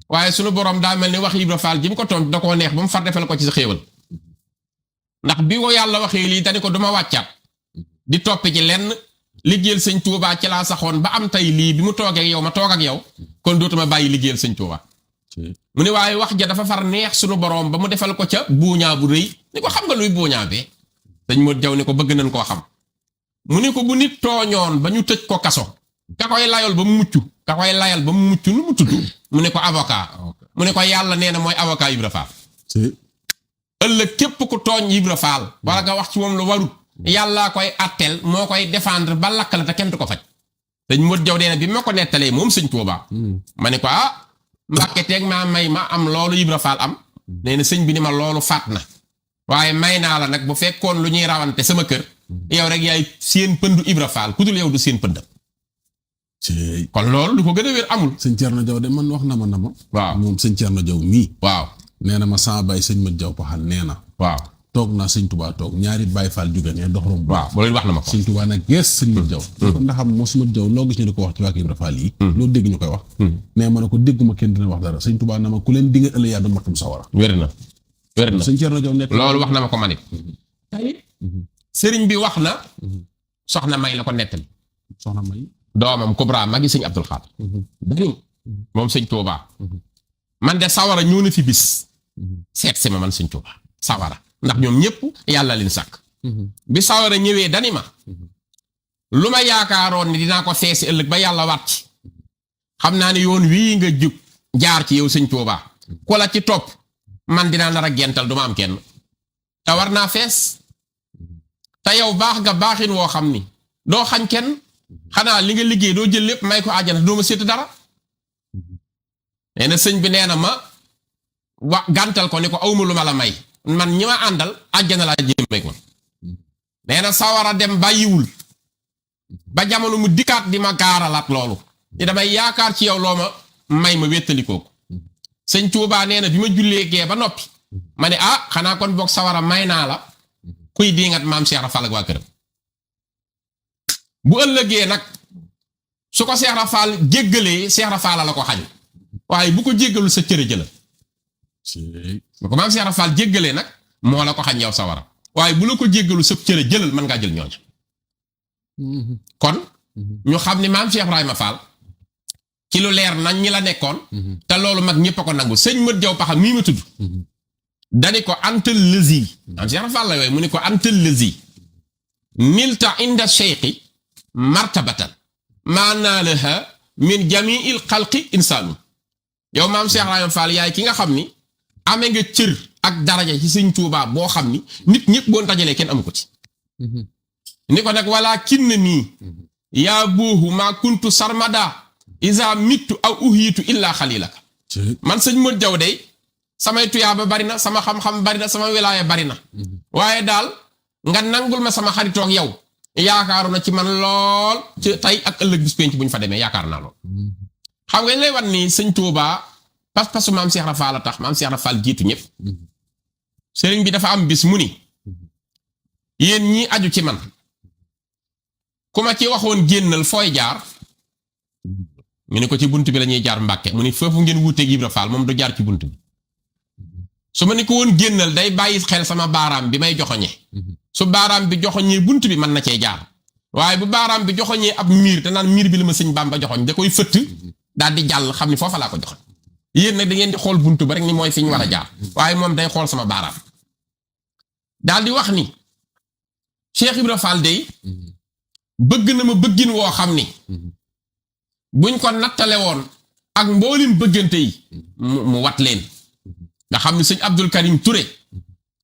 waaye sunu borom daa mel ni wax Ibra Fall ji mu ko tontu da koo neex ba mu far defal ko ci sa xéewal ndax bi ko yàlla waxee lii dani ko duma wàccaat di toppi ci lenn liggéeyal sëñ Tuubaa ci laa saxoon ba am tey lii bi mu toogee ak yow ma toog ak yow kon dootuma bàyyi liggéeyal sëñ Tuubaa mu ne waaye wax ja dafa far neex sunu borom ba mu defal ko ca buuñaa bu rëy ni ko xam nga luy buuñaa bee sëñ Modou Diaw ni ko bëgg nañ koo xam mu ni ko bu nit tooñoon ba ñu tëj ko kaso ka koy layal ba mu mucc ka koy layal ba mu mucc nu mu tudd mu ne ko avocat mu ne ko yàlla nee na mooy avocat Ibra Fall ëllëg képp ku tooñ Ibra Fall wala nga wax ci moom lu warut yàllaa koy atteel moo koy défendre ba lakk la te kenn du ko faj sëñ Modou Diaw nee na bi ma ko nettalee moom sëñ Tuubaa ma ne ko Mbàkke teeg maa may ma am loolu Ibra Fall am nee na sëñ bi ni ma loolu faat na waaye may naa la nag bu fekkoon lu ñuy rawante sama kër yow rek yaay seen pëndu Ibra Fall ku dul yow du seen pëndam kon loolu lu ko gën a wér amul sëñ Thierno Diaw de man wax na ma waaw moom sëñ Thierno Diaw mii waaw nee na ma sama baay sëñ Modou Diaw Paxal nee na waaw toog naa sëñ Touba toog ñaari Baay Fall jóge ne dox romb waaw loolu wax na ma ko sëñ Touba nag gees sëñ Modou Diaw kon ndax xam moo sëñ Modou Diaw loo gis ñu di ko wax ci waa Ibra Fall yi loolu dégg ñu koy wax nee ma ne ko dégguma kenn dina wax dara sëñ Touba na ma ku leen dinga ëllëg yaa du mattum sawara wér na sëñ Thierno Diaw nekk loolu wax na ma ko manit tey sëriñ bi wax na soxna May la ko nettali soxna May doomam Kubra magi sëñ Abdul Xaadir dani moom sëñ Tuubaa man de sawara ñëw na fi bis seet si ma man sëñ Tuubaa sawara ndax ñoom ñëpp yàlla leen sàkk bi sawara ñëwee dani ma lu ma yaakaaroon ni dinaa ko feesi ëllëg ba yàlla wàcc xam naa ne yoon wii nga jug jaar ci yow sëñ Tuubaa ku la ci topp man dinaa nar a gental du ma am kenn te war naa fees te yow baax nga baaxin woo xam ni doo xañ kenn xanaa li nga liggéey doo jël lépp may ko àjjana doo ma séet dara nee na sëñ bi nee na ma gàntal ko ni ko awma lu ma la may man ñi ma àndal àjjana laa jëmee ko nee na sawara dem bàyyiwul ba jamono mu dikkaat di ma gaaralaat loolu ni damay yaakaar ci yow loo ma may ma wéttalikoo ko sëñ Tuubaa nee na bi ma jullee gee ba noppi ma ne xanaa kon boog sawara may naa la kuy diingat maam Cheikh Rafal ak waa këram bu ëllëgee nag su ko Cheikh Rafal jéggalee Cheikh Rafal la ko xañ waaye bu ko jéggalul sa cëre jëlal bu ko maam Cheikh Rafal jéggalee nag moo la ko xañ yow sawara waaye bu la ko jéggalul sa cëre jëlal mën ngaa jël ñooñu kon ñu xam ni maam Cheikh Ibrahima Fall ci lu leer nañ ñi la nekkoon te loolu mag ñëpp a ko nangu sëñ Modou Diaw Paxal mii ma tudd dani ko antal lëzi maam Cheikh Rafal la yooyu mu ni ko antal lëzi nilta inda cheikhi martabatan maanaa laha min jamiil xalqi insaanu yow maam Cheikh Ibrahima Fall yaay ki nga xam ni amee nga cër ak daraja ci sëñ Tuubaa boo xam ni nit ñëpp boo dajalee kenn amu ko ci ni ko nag wala kinna nii yaa boohu maa kuntu sarmada isa mittu aw uhiitu illa xalilaka man sëñ Modou Diaw day samay tuyaaba bari na sama xam-xam bari na sama wilaaya bari na waaye daal nga nangul ma sama xaritoog yow yaakaaru na ci man lool ci tey ak ëllëg bis penc bu ñu fa demee yaakaar naa lool xam nga lay wan ni sëñ Tuubaa pas-pasu maam Cheikh Rafal la tax maam Cheikh Rafal jiitu ñëpp sëriñ bi dafa am bis mu ni yéen ñi aju ci man ku ma ci waxoon génnal fooy jaar mu ni ko ci bunt bi la ñuy jaar Mbàkke mu ni foofu ngeen wuuteeg Ibra Fall moom du jaar ci bunt bi su ma ni ko woon génnal day bàyyi xel sama baaraam bi may joxoñe su baaraam bi joxoñee bunt bi mën na cee jaar waaye bu baaraam bi joxoñee ab miir te naan miir bi la ma sëñ Bàmba joxoñ da koy fëtt daal di jàll xam ni foofa laa ko joxoñ yéen nag da ngeen di xool bunt ba rek ni mooy fi ñu war a jaar waaye moom day xool sama baaraam daal di wax ni Cheikh Ibra Fall day bëgg na ma bëggin woo xam ni buñ ko nattale woon ak mboolim bëggante yi mu wat leen nga xam ni sëñ Abdul Karim Touré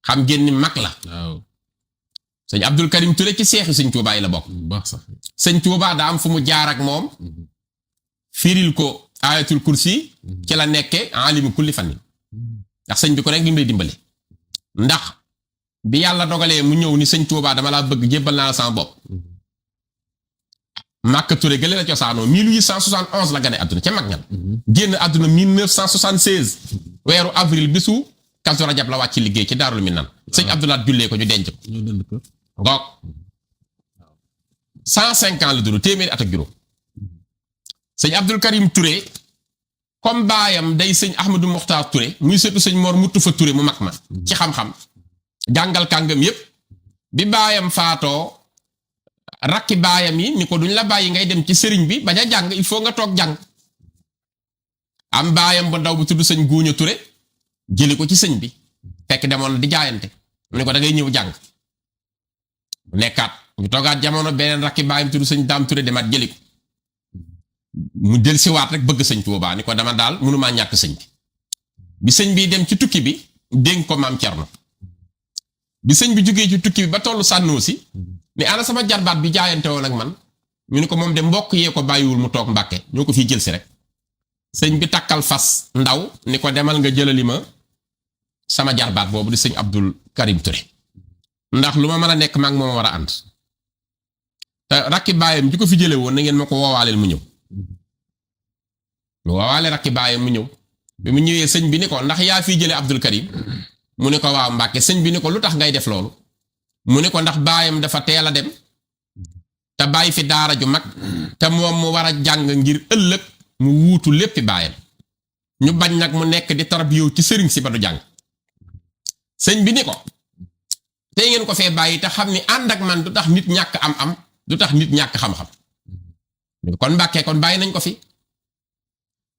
xam ngeen ni mag la waaw sëñ Abdul Karim Touré ci seexi sëñ Tuubaa yi la bokk baax sax sëñ Tuubaa daa am fu mu jaar ak moom firil ko ayatul kursi ci la nekke alimu kulli fannin ndax sëñ bi ko rek li mu lay dimbale ndax bi yàlla dogalee mu ñëw ni sëñ Tuubaa dama laa bëgg jébbal naa la sama bopp Màkka Touré gële la cosaanoo 1871 la gane àdduna ca mag ñan génn àdduna 1976 weeru avril bisu Kazu Rajab la wàcc liggéey ci Daarul Minan sëñ Abdoulaat jullee ko ñu denc ko ñoo dend kër. ngoog 105 ans la dund téeméeri at ak juróom sëñ Abdul Karim Touré comme baayam day sëñ Ahmadou Mokhtar Touré muy sëtu sëñ Mor Mutufa Touré mu mag ma ci xam-xam jàngal kàngam yépp bi baayam faatoo rakki baayam yi ni ko duñ la bàyyi ngay dem ci sëriñ bi bañ a jàng il faut nga toog jàng am baayam bu ndaw bu tudd sëñ Guuña Touré jëli ko ci sëñ bi fekk demoon di jaayante mu ne ko da ngay ñëw jàng mu nekkaat ñu toogaat jamono beneen rakki baayam tudd sëñ Daam Touré demaat jëli ko mu del siwaat rek bëgg sëñ Tuubaa ni ko dama daal mënumaa ñàkk sëñ bi sëñ bi dem ci tukki bi dénk ko maam Cerno bi sëñ bi jógee ci tukki bi ba tollu sànnoo si ni ana sama jarbaat bi jaayante woon ak man ñu ni ko moom de mbokk yee ko bàyyiwul mu toog Mbàkke ñoo ko fii jël si rek sëñ bi takkal fas ndaw ni ko demal nga jëlali ma sama jarbaat boobu di sëñ Abdul Karim Touré ndax lu ma mën a nekk maag moom war a ànd te rakki baayam ji ko fi jële woon na ngeen ma ko woowaaleel mu ñëw mu woowaale rakki baayam mu ñëw bi mu ñëwee sëñ bi ni ko ndax yaa fii jële Abdul Karim mu ne ko waaw Mbàkke sëñ bi ni ko lu tax ngay def loolu mu ne ko ndax baayam dafa teel a dem te bàyyi fi daara ju mag te moom mu war a jàng ngir ëllëg mu wuutu léppi baayam ñu bañ nag mu nekk di tarbiyo ci sëriñ si ba du jàng sëñ bi ni ko tey ngeen ko fee bàyyi te xam ni ànd ak man du tax nit ñàkk am du tax nit ñàkk xam-xam kon Mbàkke kon bàyyi nañ ko fi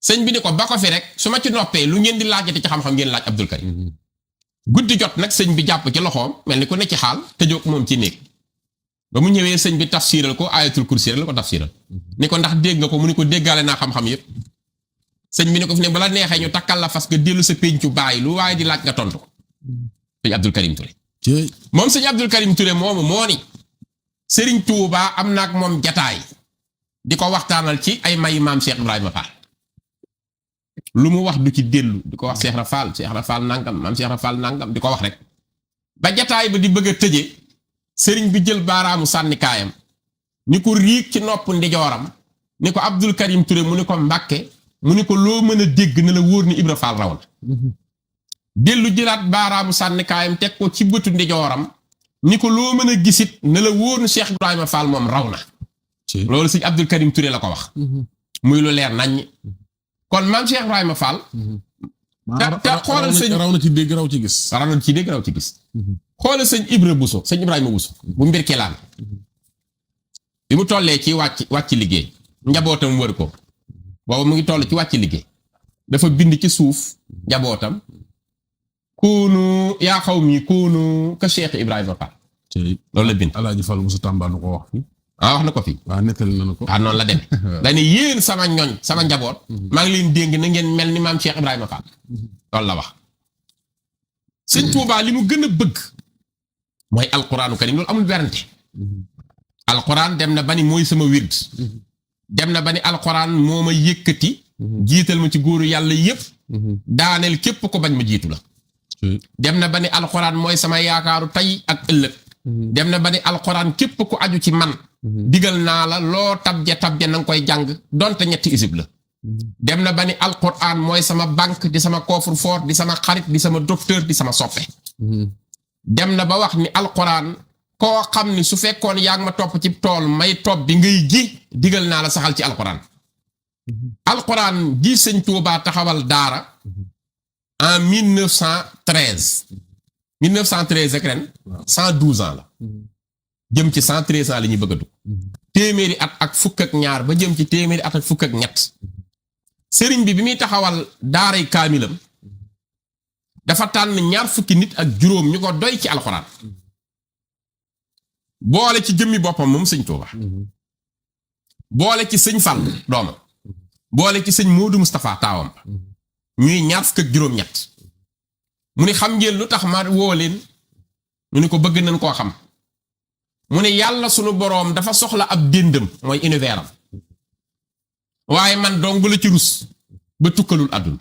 sëñ bi ni ko ba ko fi rek su ma ci noppee lu ngeen di laajate ci xam-xam ngeen laaj Abdul Karim guddi jot nag sëñ bi jàpp ci loxoom mel ni ku ne ci xaal tëjoog moom ci néeg ba mu ñëwee sëñ bi tafsiral ko ayatul kursi rek la ko tafsiral ni ko ndax dégg nga ko mu ni ko déggaale naa xam-xam yépp sëñ bi ni ko fi ne bala neexee ñu takkal la fas nga dellu sa péncu bàyyi lu waaye di laaj nga tontu ko sëñ Abdul Karim Touré moom sëñ Abdul Karim Touré moomu moo ni sëriñ Tuubaa am naak moom jataay di ko waxtaanal ci ay mayi maam Cheikh Ibrahima Fall lu mu wax du ci dellu di ko wax Cheikh Rafal nangam maam Cheikh Rafal nangam di ko wax rek ba jataay ba di bëgg a tëje sëriñ bi jël baaraamu sànnikaayam ni ko riig ci nopp ndijooram ni ko Abdul Karim Touré mu ni ko Mbàkke mu ni ko loo mën a dégg na la wóor ni Ibra Fall raw na dellu jëlaat baaraamu sànnikaayam teg ko ci bëtu ndijooram ni ko loo mën a gisit na la wóor ni Cheikh Ibrahima Fall moom raw na loolu sëñ Abdul Karim Touré la ko wax muy lu leer nañ kon maam Cheikh Ibrahima Fall te xoolal sëñ raw na ci dégg raw ci gis raw na ci dégg raw ci gis xoolal sëñ Ibra Bousso sëñ Ibrahima Bousso bu mbir kelaan bi mu tollee ci wàcc liggéey njabootam wër ko boobu mu ngi toll ci wàcc liggéey dafa bind ci suuf njabootam kuunu yaa xaw mi kuunu ka Cheikh Ibrahima Fall loolu la bind Alaaji Fall Moussa Tamba nu ko wax fi wax na ko fi waaw nettali na ko noonu la demee dañu yéen sama ñoñ sama njaboot maa ngi leen dénk na ngeen mel ni maam Cheikh Ibrahima Fall loolu la wax sëñ Tuubaa li mu gën a bëgg mooy alquraanu karim loolu amul werante alquran dem na ba ni mooy sama wird dem na ba ni alquran moo ma yëkkati jiital ma ci góoru yàlla yépp daaneel képp ko bañ ma jiitu la dem na ba ni alquran mooy sama yaakaaru tey ak ëllëg dem na ba ni alquran képp ku aju ci man digal naa la loo tabje na nga koy jàng donte ñetti isib la dem na ba ni alquran mooy sama banque di sama coffre-fort di sama xarit di sama docteur di sama soppe dem na ba wax ni alquran koo xam ni su fekkoon yaa ngi ma topp ci tool may topp bi ngay ji digal naa la saxal ci alquran alquran ji sëñ Tuubaa taxawal daara en 1913 ak ren 112 ans la jëm ci 113 ans la ñuy bëgg a dugg téeméeri at ak fukk ak ñaar ba jëm ci téeméeri at ak fukk ak ñett sëriñ bi muy taxawal daaray kaamilam dafa tànn ñaar fukki nit ak juróom ñu ko doy ci alxuraan boole ci jëmmi boppam moom sëñ Tuuba boole ci sëñ Fall doomam boole ci sëñ Moodu Moustapha taawam ñuy ñaar fukk ak juróom-ñett mu ni xam ngeen lu tax ma woo leen ñu ni ko bëgg nañ koo xam mu ne yàlla sunu boroom dafa soxla ab déndam mooy univers am waaye man dong bu la ci rus ba tukkalul àdduna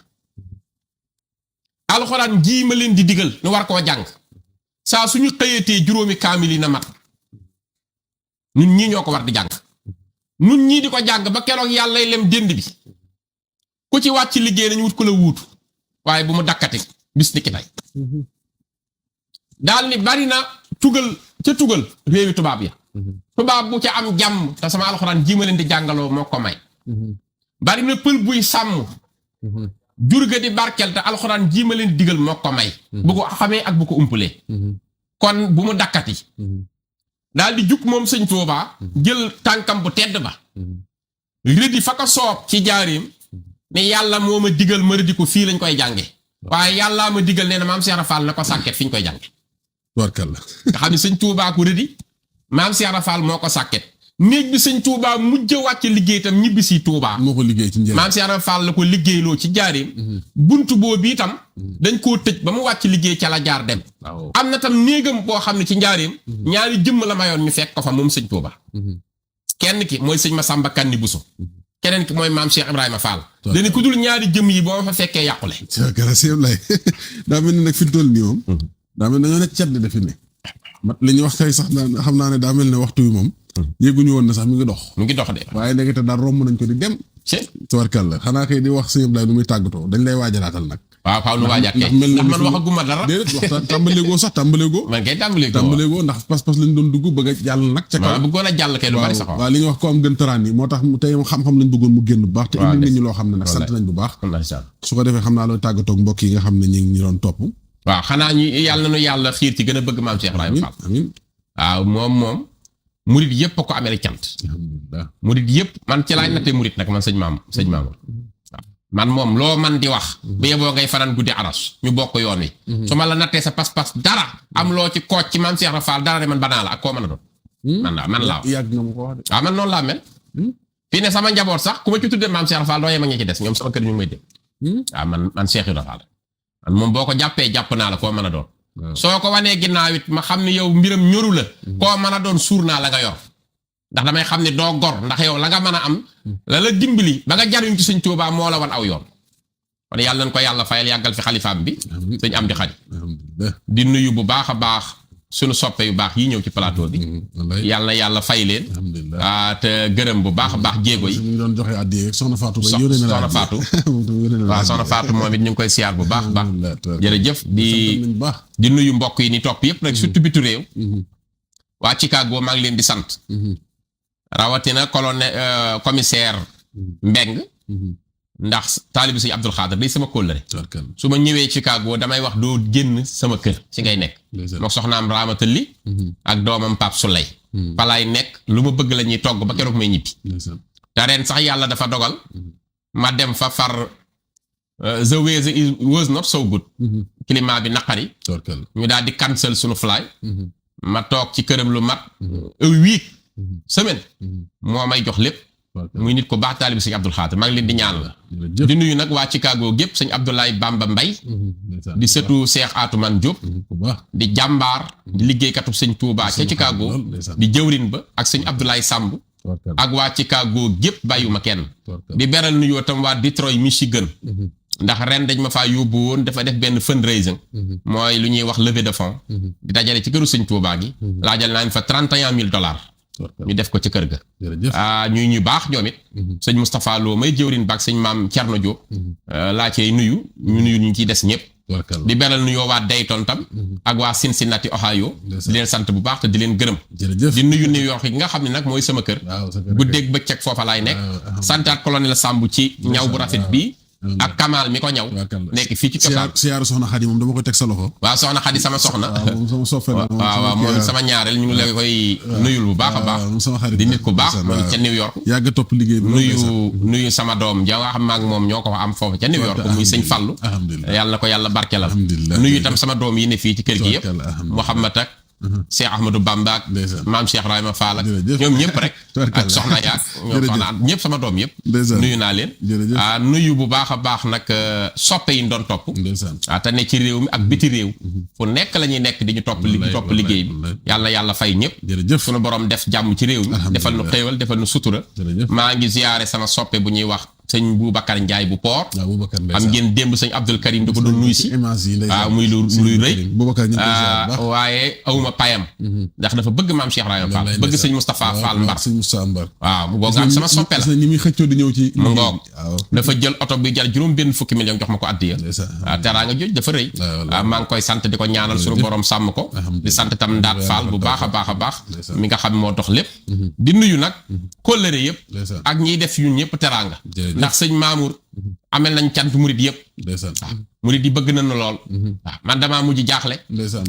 alxuraan jii ma leen di digal ñu war koo jàng saa suñu xëyatee juróomi kaamil yi na mat ñun ñii ñoo ko war di jàng ñun ñii di ko jàng ba keroog yàllay lem dénd bi ku ci wàcc liggéey nañu wut ko la wuutu waaye bu mu dakkati bis ni ki tey daal ni bari na tugal réewi tubaab ya tubaab bu ca am jàmm te sama alxuraan ji ma leen di jàngaloo moo ko may bari na pël buy sàmm jur ga di barkel te alxuraan ji ma leen di digal moo ko may bu ko xamee ak bu ko umpulee kon bu mu dakkati daal di jug moom sëñ Tuubaa jël tànkam bu tedd ba rëdi fa ko soob ci jaarim ne yàlla moo ma digal ma rëdi ko fii lañ koy jànge waaye yàllaa ma digal nee na maam Cheikh Rafal na ko sàkket fi ñu koy jànge tubarkalla nga xam ne sëñ Tuubaa ko rëdi maam Cheikh Rafal moo ko sàkket néeg bi sëñ Tuubaa mujj wàcc liggéey itam ñibbi si Tuubaa moo ko liggéey ci njëriñ maam Cheikh Rafal la ko liggéeyloo ci jaarim buntu boobu itam dañ koo tëj ba mu wàcc liggéey ca la jaar dem am na tam néegam boo xam ne ci njaarim ñaari jëmm la mayoon ñu fekk ko fa moom sëñ Tuubaa kenn ki mooy sëñ Masamba Kanni Buso keneen ki mooy maam Cheikh Ibrahima Fall dañu ku dul ñaari jëmm yi boo ma fa fekkee yàqule lay daa mel ni nag fi mu toll nii moom daa mel dañoo nekk cat di defi ne mat li ñuy wax kay sax xam naa ne daa mel ne waxtu wi moom yéeguñu woon na sax mi ngi dox de waaye léegi te daal romb nañ ko di dem tubarkalla xanaa kay di wax sëñ Abdoulaye nu muy tàggatoo dañ lay waajalaatal nag waaw xaw nu waajaat kay ndax man waxaguma dara déedéet waxtaan tàmbaleegoo man kay tàmbaleegoo ndax pas-pas lañ doon dugg bëgg a jàll nag ca kaw bëggoon a jàll kay lu bari sax waaw li ñuy wax ko am gën tëraan yi moo tax tey xam-xam lañ bëggoon mu génn bu baax te indi nañu loo xam ne nag sant nañ bu baax su ko defee xam naa looy tàggatoog mbokk yi nga xam ne ñu ngi doon topp waaw xanaa ñu yàlla nañu yàlla xiir ci gën a bëgg maam Cheikh Ibrahima Fall amiin waaw moom murit yëpp ko amee cant alhamdulilah murit yëpp man ci laay nattee murit nag man sëñ Mamour waaw man moom loo man di wax bu yeboo ngay fanaan guddi aras ñu bokk yoon wi su ma la nattee sa pas-pas dara am loo ci kooc ci maam Cheikh Ibrahima Fall dara ne man banaa la ak koo mën a doon man laa yàgg nga ma ko wax de waaw man noonu laa mel fii ne sama njaboot sax ku ma ci tuddee maam Cheikh Ibrahima Fall doo yem ak ñi ci des ñoom sama kër ñu ngi may dégg waaw man Cheikh Ibrahima Fall man moom boo ko jàppee jàpp naa la koo mën a doon soo ko wanee ginnaaw it ma xam ne yow mbiram ñoru la koo mën a doon suur naa la nga yor ndax damay xam ne doo gor ndax yow la nga mën a am la dimbali ba nga jariñ ci sëñ Tuubaa moo la wan aw yoon kon yàlla nañ ko yàlla fayal yàggal fi xalifaam bi sëñ Amdi Xadi di nuyu bu baax a baax suñu soppe yu baax yi ñëw ci plateau bi yàlla fay leen te gërëm bu baax a baax jéego yi ñu doon joxe addiya soxna Fatou soxna Fatou waaw soxna Fatou moom it ñu ngi koy siyaar bu baax baax jërëjëf di nuyu mbokk yi ni topp yëpp rek surtout bitu réew waa Chicago maa ngi leen di sant rawatina commissaire Mbeng ndax taalibi sëñ Abdul Xaadir day sama kóllëre su ma ñëwee Chicago damay wax doo génn sama kër ci ngay nekk mook soxnaam Raamatali ak doomam Pape Souley falaay nekk lu ma bëgg la ñuy togg ba keroog may ñibbi te ren sax yàlla dafa dogal ma dem fa far the weather was not so good climat bi naqari ñu daal di cancel suñu fly ma toog ci këram lu mat week semaine moo may jox lépp muy nit ko baax taalibi sëñ Abdul Xaadir maa ngi leen di ñaanal di nuyu nag waa Chicago gépp sëñ Abdoulaye Bamba Mbay di sëtu Cheikh Atoumane Diop di jàmbaar di liggéeykatu sëñ Touba ca Chicago di jëwrin ba ak sëñ Abdoulaye Samb ak waa Chicago gépp bàyyuma kenn di beral nuyoo tam waa Detroit Michigan ndax ren dañ ma faa yóbbu woon dafa def benn fundraising mooy lu ñuy wax levée de fonds di dajale ci këru sëñ Touba gi laajal naa fa $31,000 ñu def ko ci kër ga ñuy ñu baax ñoom it sëñ Moustapha Lo may jëwrin baak sëñ maam Thierno Diop laa cey nuyu ñu ciy des ñëpp di beral nuyoo waa Dayton tam ak waa Cincinnati Ohio di leen sant bu baax te di leen gërëm di nuyu New York yi nga xam ne nag mooy sama kër guddeeg bëccëg foofa laay nekk santaat colonel Samb ci ñaw bu rafet bii ak Kamal mi ko ñaw nekk fii ci cosaan siyaaru soxna Xadi moom dama koy teg sa loxo waaw soxna Xadi sama soxna waaw moom sama ñaareel ñu ngi lay koy nuyul bu baax a baax di nit ku baax moom ca New York yàgg topp liggéey bi nuyu sama doom ja nga xam maak moom ñoo ko am foofu ca New York muy sëñ Fallu yàlla na ko yàlla barkelal nuyu itam sama doom yi ne fii ci kër gi yëpp Mouhamad ak Cheikh Ahmadou Bamba ak maam Cheikh Ibrahima Fall ak ñoom ñëpp rek ak soxna yaak ñoom soxna ñëpp sama doom yëpp nuyu naa leen nuyu bu baax a baax nag soppe yi ñu doon topp te ne ci réew mi ak biti réew fu nekk la ñuy nekk di ñu topp liggéey bi yàlla fay ñëpp suñu borom def jàmm ci réew mi defal nu xéewal defal nu sutura maa ngi ziyaare sama soppe bu ñuy wax sëñ Boubacar Ndiaye bu Port waaw Boubacar am ngeen démb sëñ Abdul Karim di ko doon nuyu si waaw muy lu rëy waaye awma payam ndax dafa bëgg maam Cheikh Ibrahima Fall bëgg sëñ Moustapha Fall Mbar waaw mu googu am sama soppe la ñi muy xëccoo di ñëw ci mu ngoog dafa jël oto bi jar juróom benn fukki million jox ma ko addiya waaw teraanga jooj dafa rëy waaw maa ngi koy sant di ko ñaanal suñu borom sàmm ko di sant tam Ndaat Fall bu baax a baax a baax mi nga xam moo dox lépp di nuyu nag kóllëre yëpp ak ñiy def yu ñëpp teraanga ndax sëñ Mamour amel nañ cant murid yëpp waaw murid yi bëgg nañu lool waaw man damaa mujj jaaxle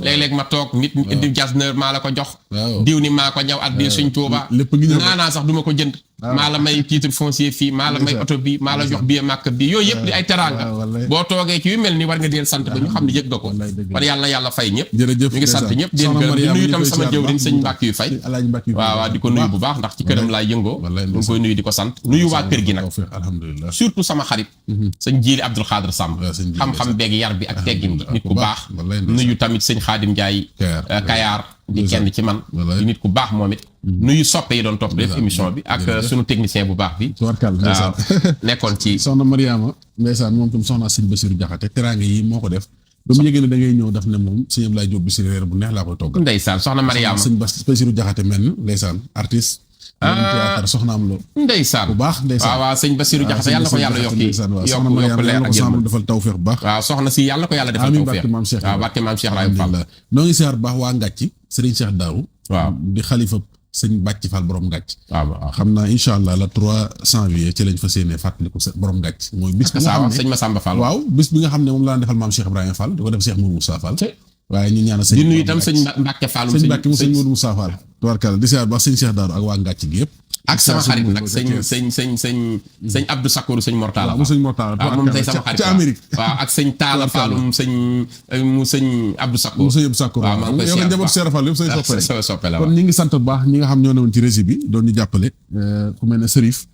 léeg-léeg ma toog nit indi jasneur maa la ko jox diw ni maa ko ñaw addi suñ Tuuba naanaa sax duma ko jënd maa la may titre foncier fii maa la may oto bi maa la jox billet màkk bi yooyu yëpp di ay teraanga boo toogee ci yu mel ni war nga deel sant ba ñu xam ne yëg nga ko kon yàlla fay ñëpp ñu ngi sant ñëpp di gërëm di nuyu tam sama jëwriñ sëñ Mbàkke yu fay waaw di ko nuyu bu baax ndax ci këram laay yëngoo ñu ngi koy nuyu di ko sant nuyu waa kër gi nag surtout sama xarit sëñ Jiili Abdul Xaadir Samb xam-xam beeg yar bi ak teggin bi nit ku baax nuyu tamit sëñ Xaadim Njaay Kayaar di kenn ci man di nit ku baax moom it nuyu soppe yi doon topp def émission bi ak sunu technicien bu baax bi waaw nekkoon ci soxna Mariama ndeysaan moom tam soxna sëñ Basiru Jaxate teraanga yi moo ko def ba mu yëgee ne da ngay ñëw daf ne moom sëñ Ablaye Diop Bichri reer bu neex laa koy toggal ndeysaan soxna Mariama sëñ Basiru Jaxate mel na ndeysaan artiste théâtre soxnaam lo ndeysaan bu baax ndeysaan waaw sëñ Basiru Jaxate yàlla ko yàlla yokk leer ak yërmande defal tawfeex bu baax waaw soxna si yàlla ko yàlla defal tawfeex waaw barke maam Cheikh Ibrahima Fall noo ngi siyaar bu baax waa Ngàcci Serigne Cheikh Daaru waaw di xalifa sëñ Bàcc Fall borom Ngàcc waaw xam naa incha allah la 3 janvier ci lañ fa séenee fàttaliku borom Ngàcc mooy bis bi nga xam ne sëñ Massamba Fall waaw bis bi nga xam ne moom laa defal maam Cheikh Ibrahima Fall di ko def Cheikh Mourou Moussa Fall waaye ñu ñaanal sëñ di nuyu itam sëñ Mbàkke Fall sëñ Mbàkke mu sëñ Mourou Moussa Fall tubarkalla di siyaar bu baax sëñ Cheikh Daaru ak waa Ngàcc gi yëpp ak sama xarit nag sëñ Abdou Sakour sëñ Mortala mu sëñ Mortala waaw moom tey sama xarit ci Amérique waaw ak sëñ Talla Fallum sëñ Abdou Sakour mu sëñ Abdou Sakour waaw maa ngi koy yow njaboot Cheikh Fall yëpp say soppe la kon ñi ngi sant bu baax ñi nga xam ñoo newoon ci régie bi doon ñu jàppale ku mel ne Serif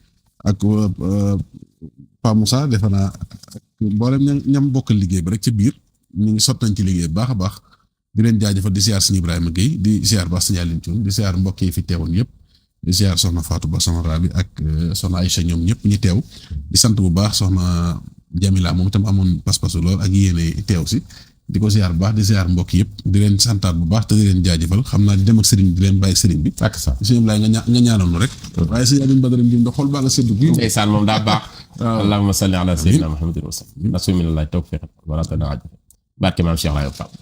ak Pa Moussa defe naa mboolem ñam bokkal liggéey bi rek ci biir ñu ngi sottañ ci liggéey bu baax a baax di leen jaajëfal di siyaar sëñ Ibrahima Gueye di siyaar baax sëñ Aline Thioune di siyaar mbokk yi fi teewoon yëpp di siyaar soxna Fatou Ba soxna Rabi ak soxna Aïcha ñoom ñëpp ñu teew di sant bu baax soxna Jamila moom itam amoon pas-pasu lool ak yéene teew si di ko siyaar bu baax di siyaar mbokk yëpp di leen santaat bu baax te di leen jaajëfal xam naa di dem ak sëriñ di leen bàyyi sëriñ bi ak sa sëñ Ibrahima nga ñaanal nu rek waaye sëñ Aline Badara Ndim da xool baa nga seddu gi ndeysaan moom daa baax allahumma salli ala sayyidina Muhammadin wa sallam nasuminallahi tawfiq wala tanaaj barke maam Cheikh Ibrahima Fall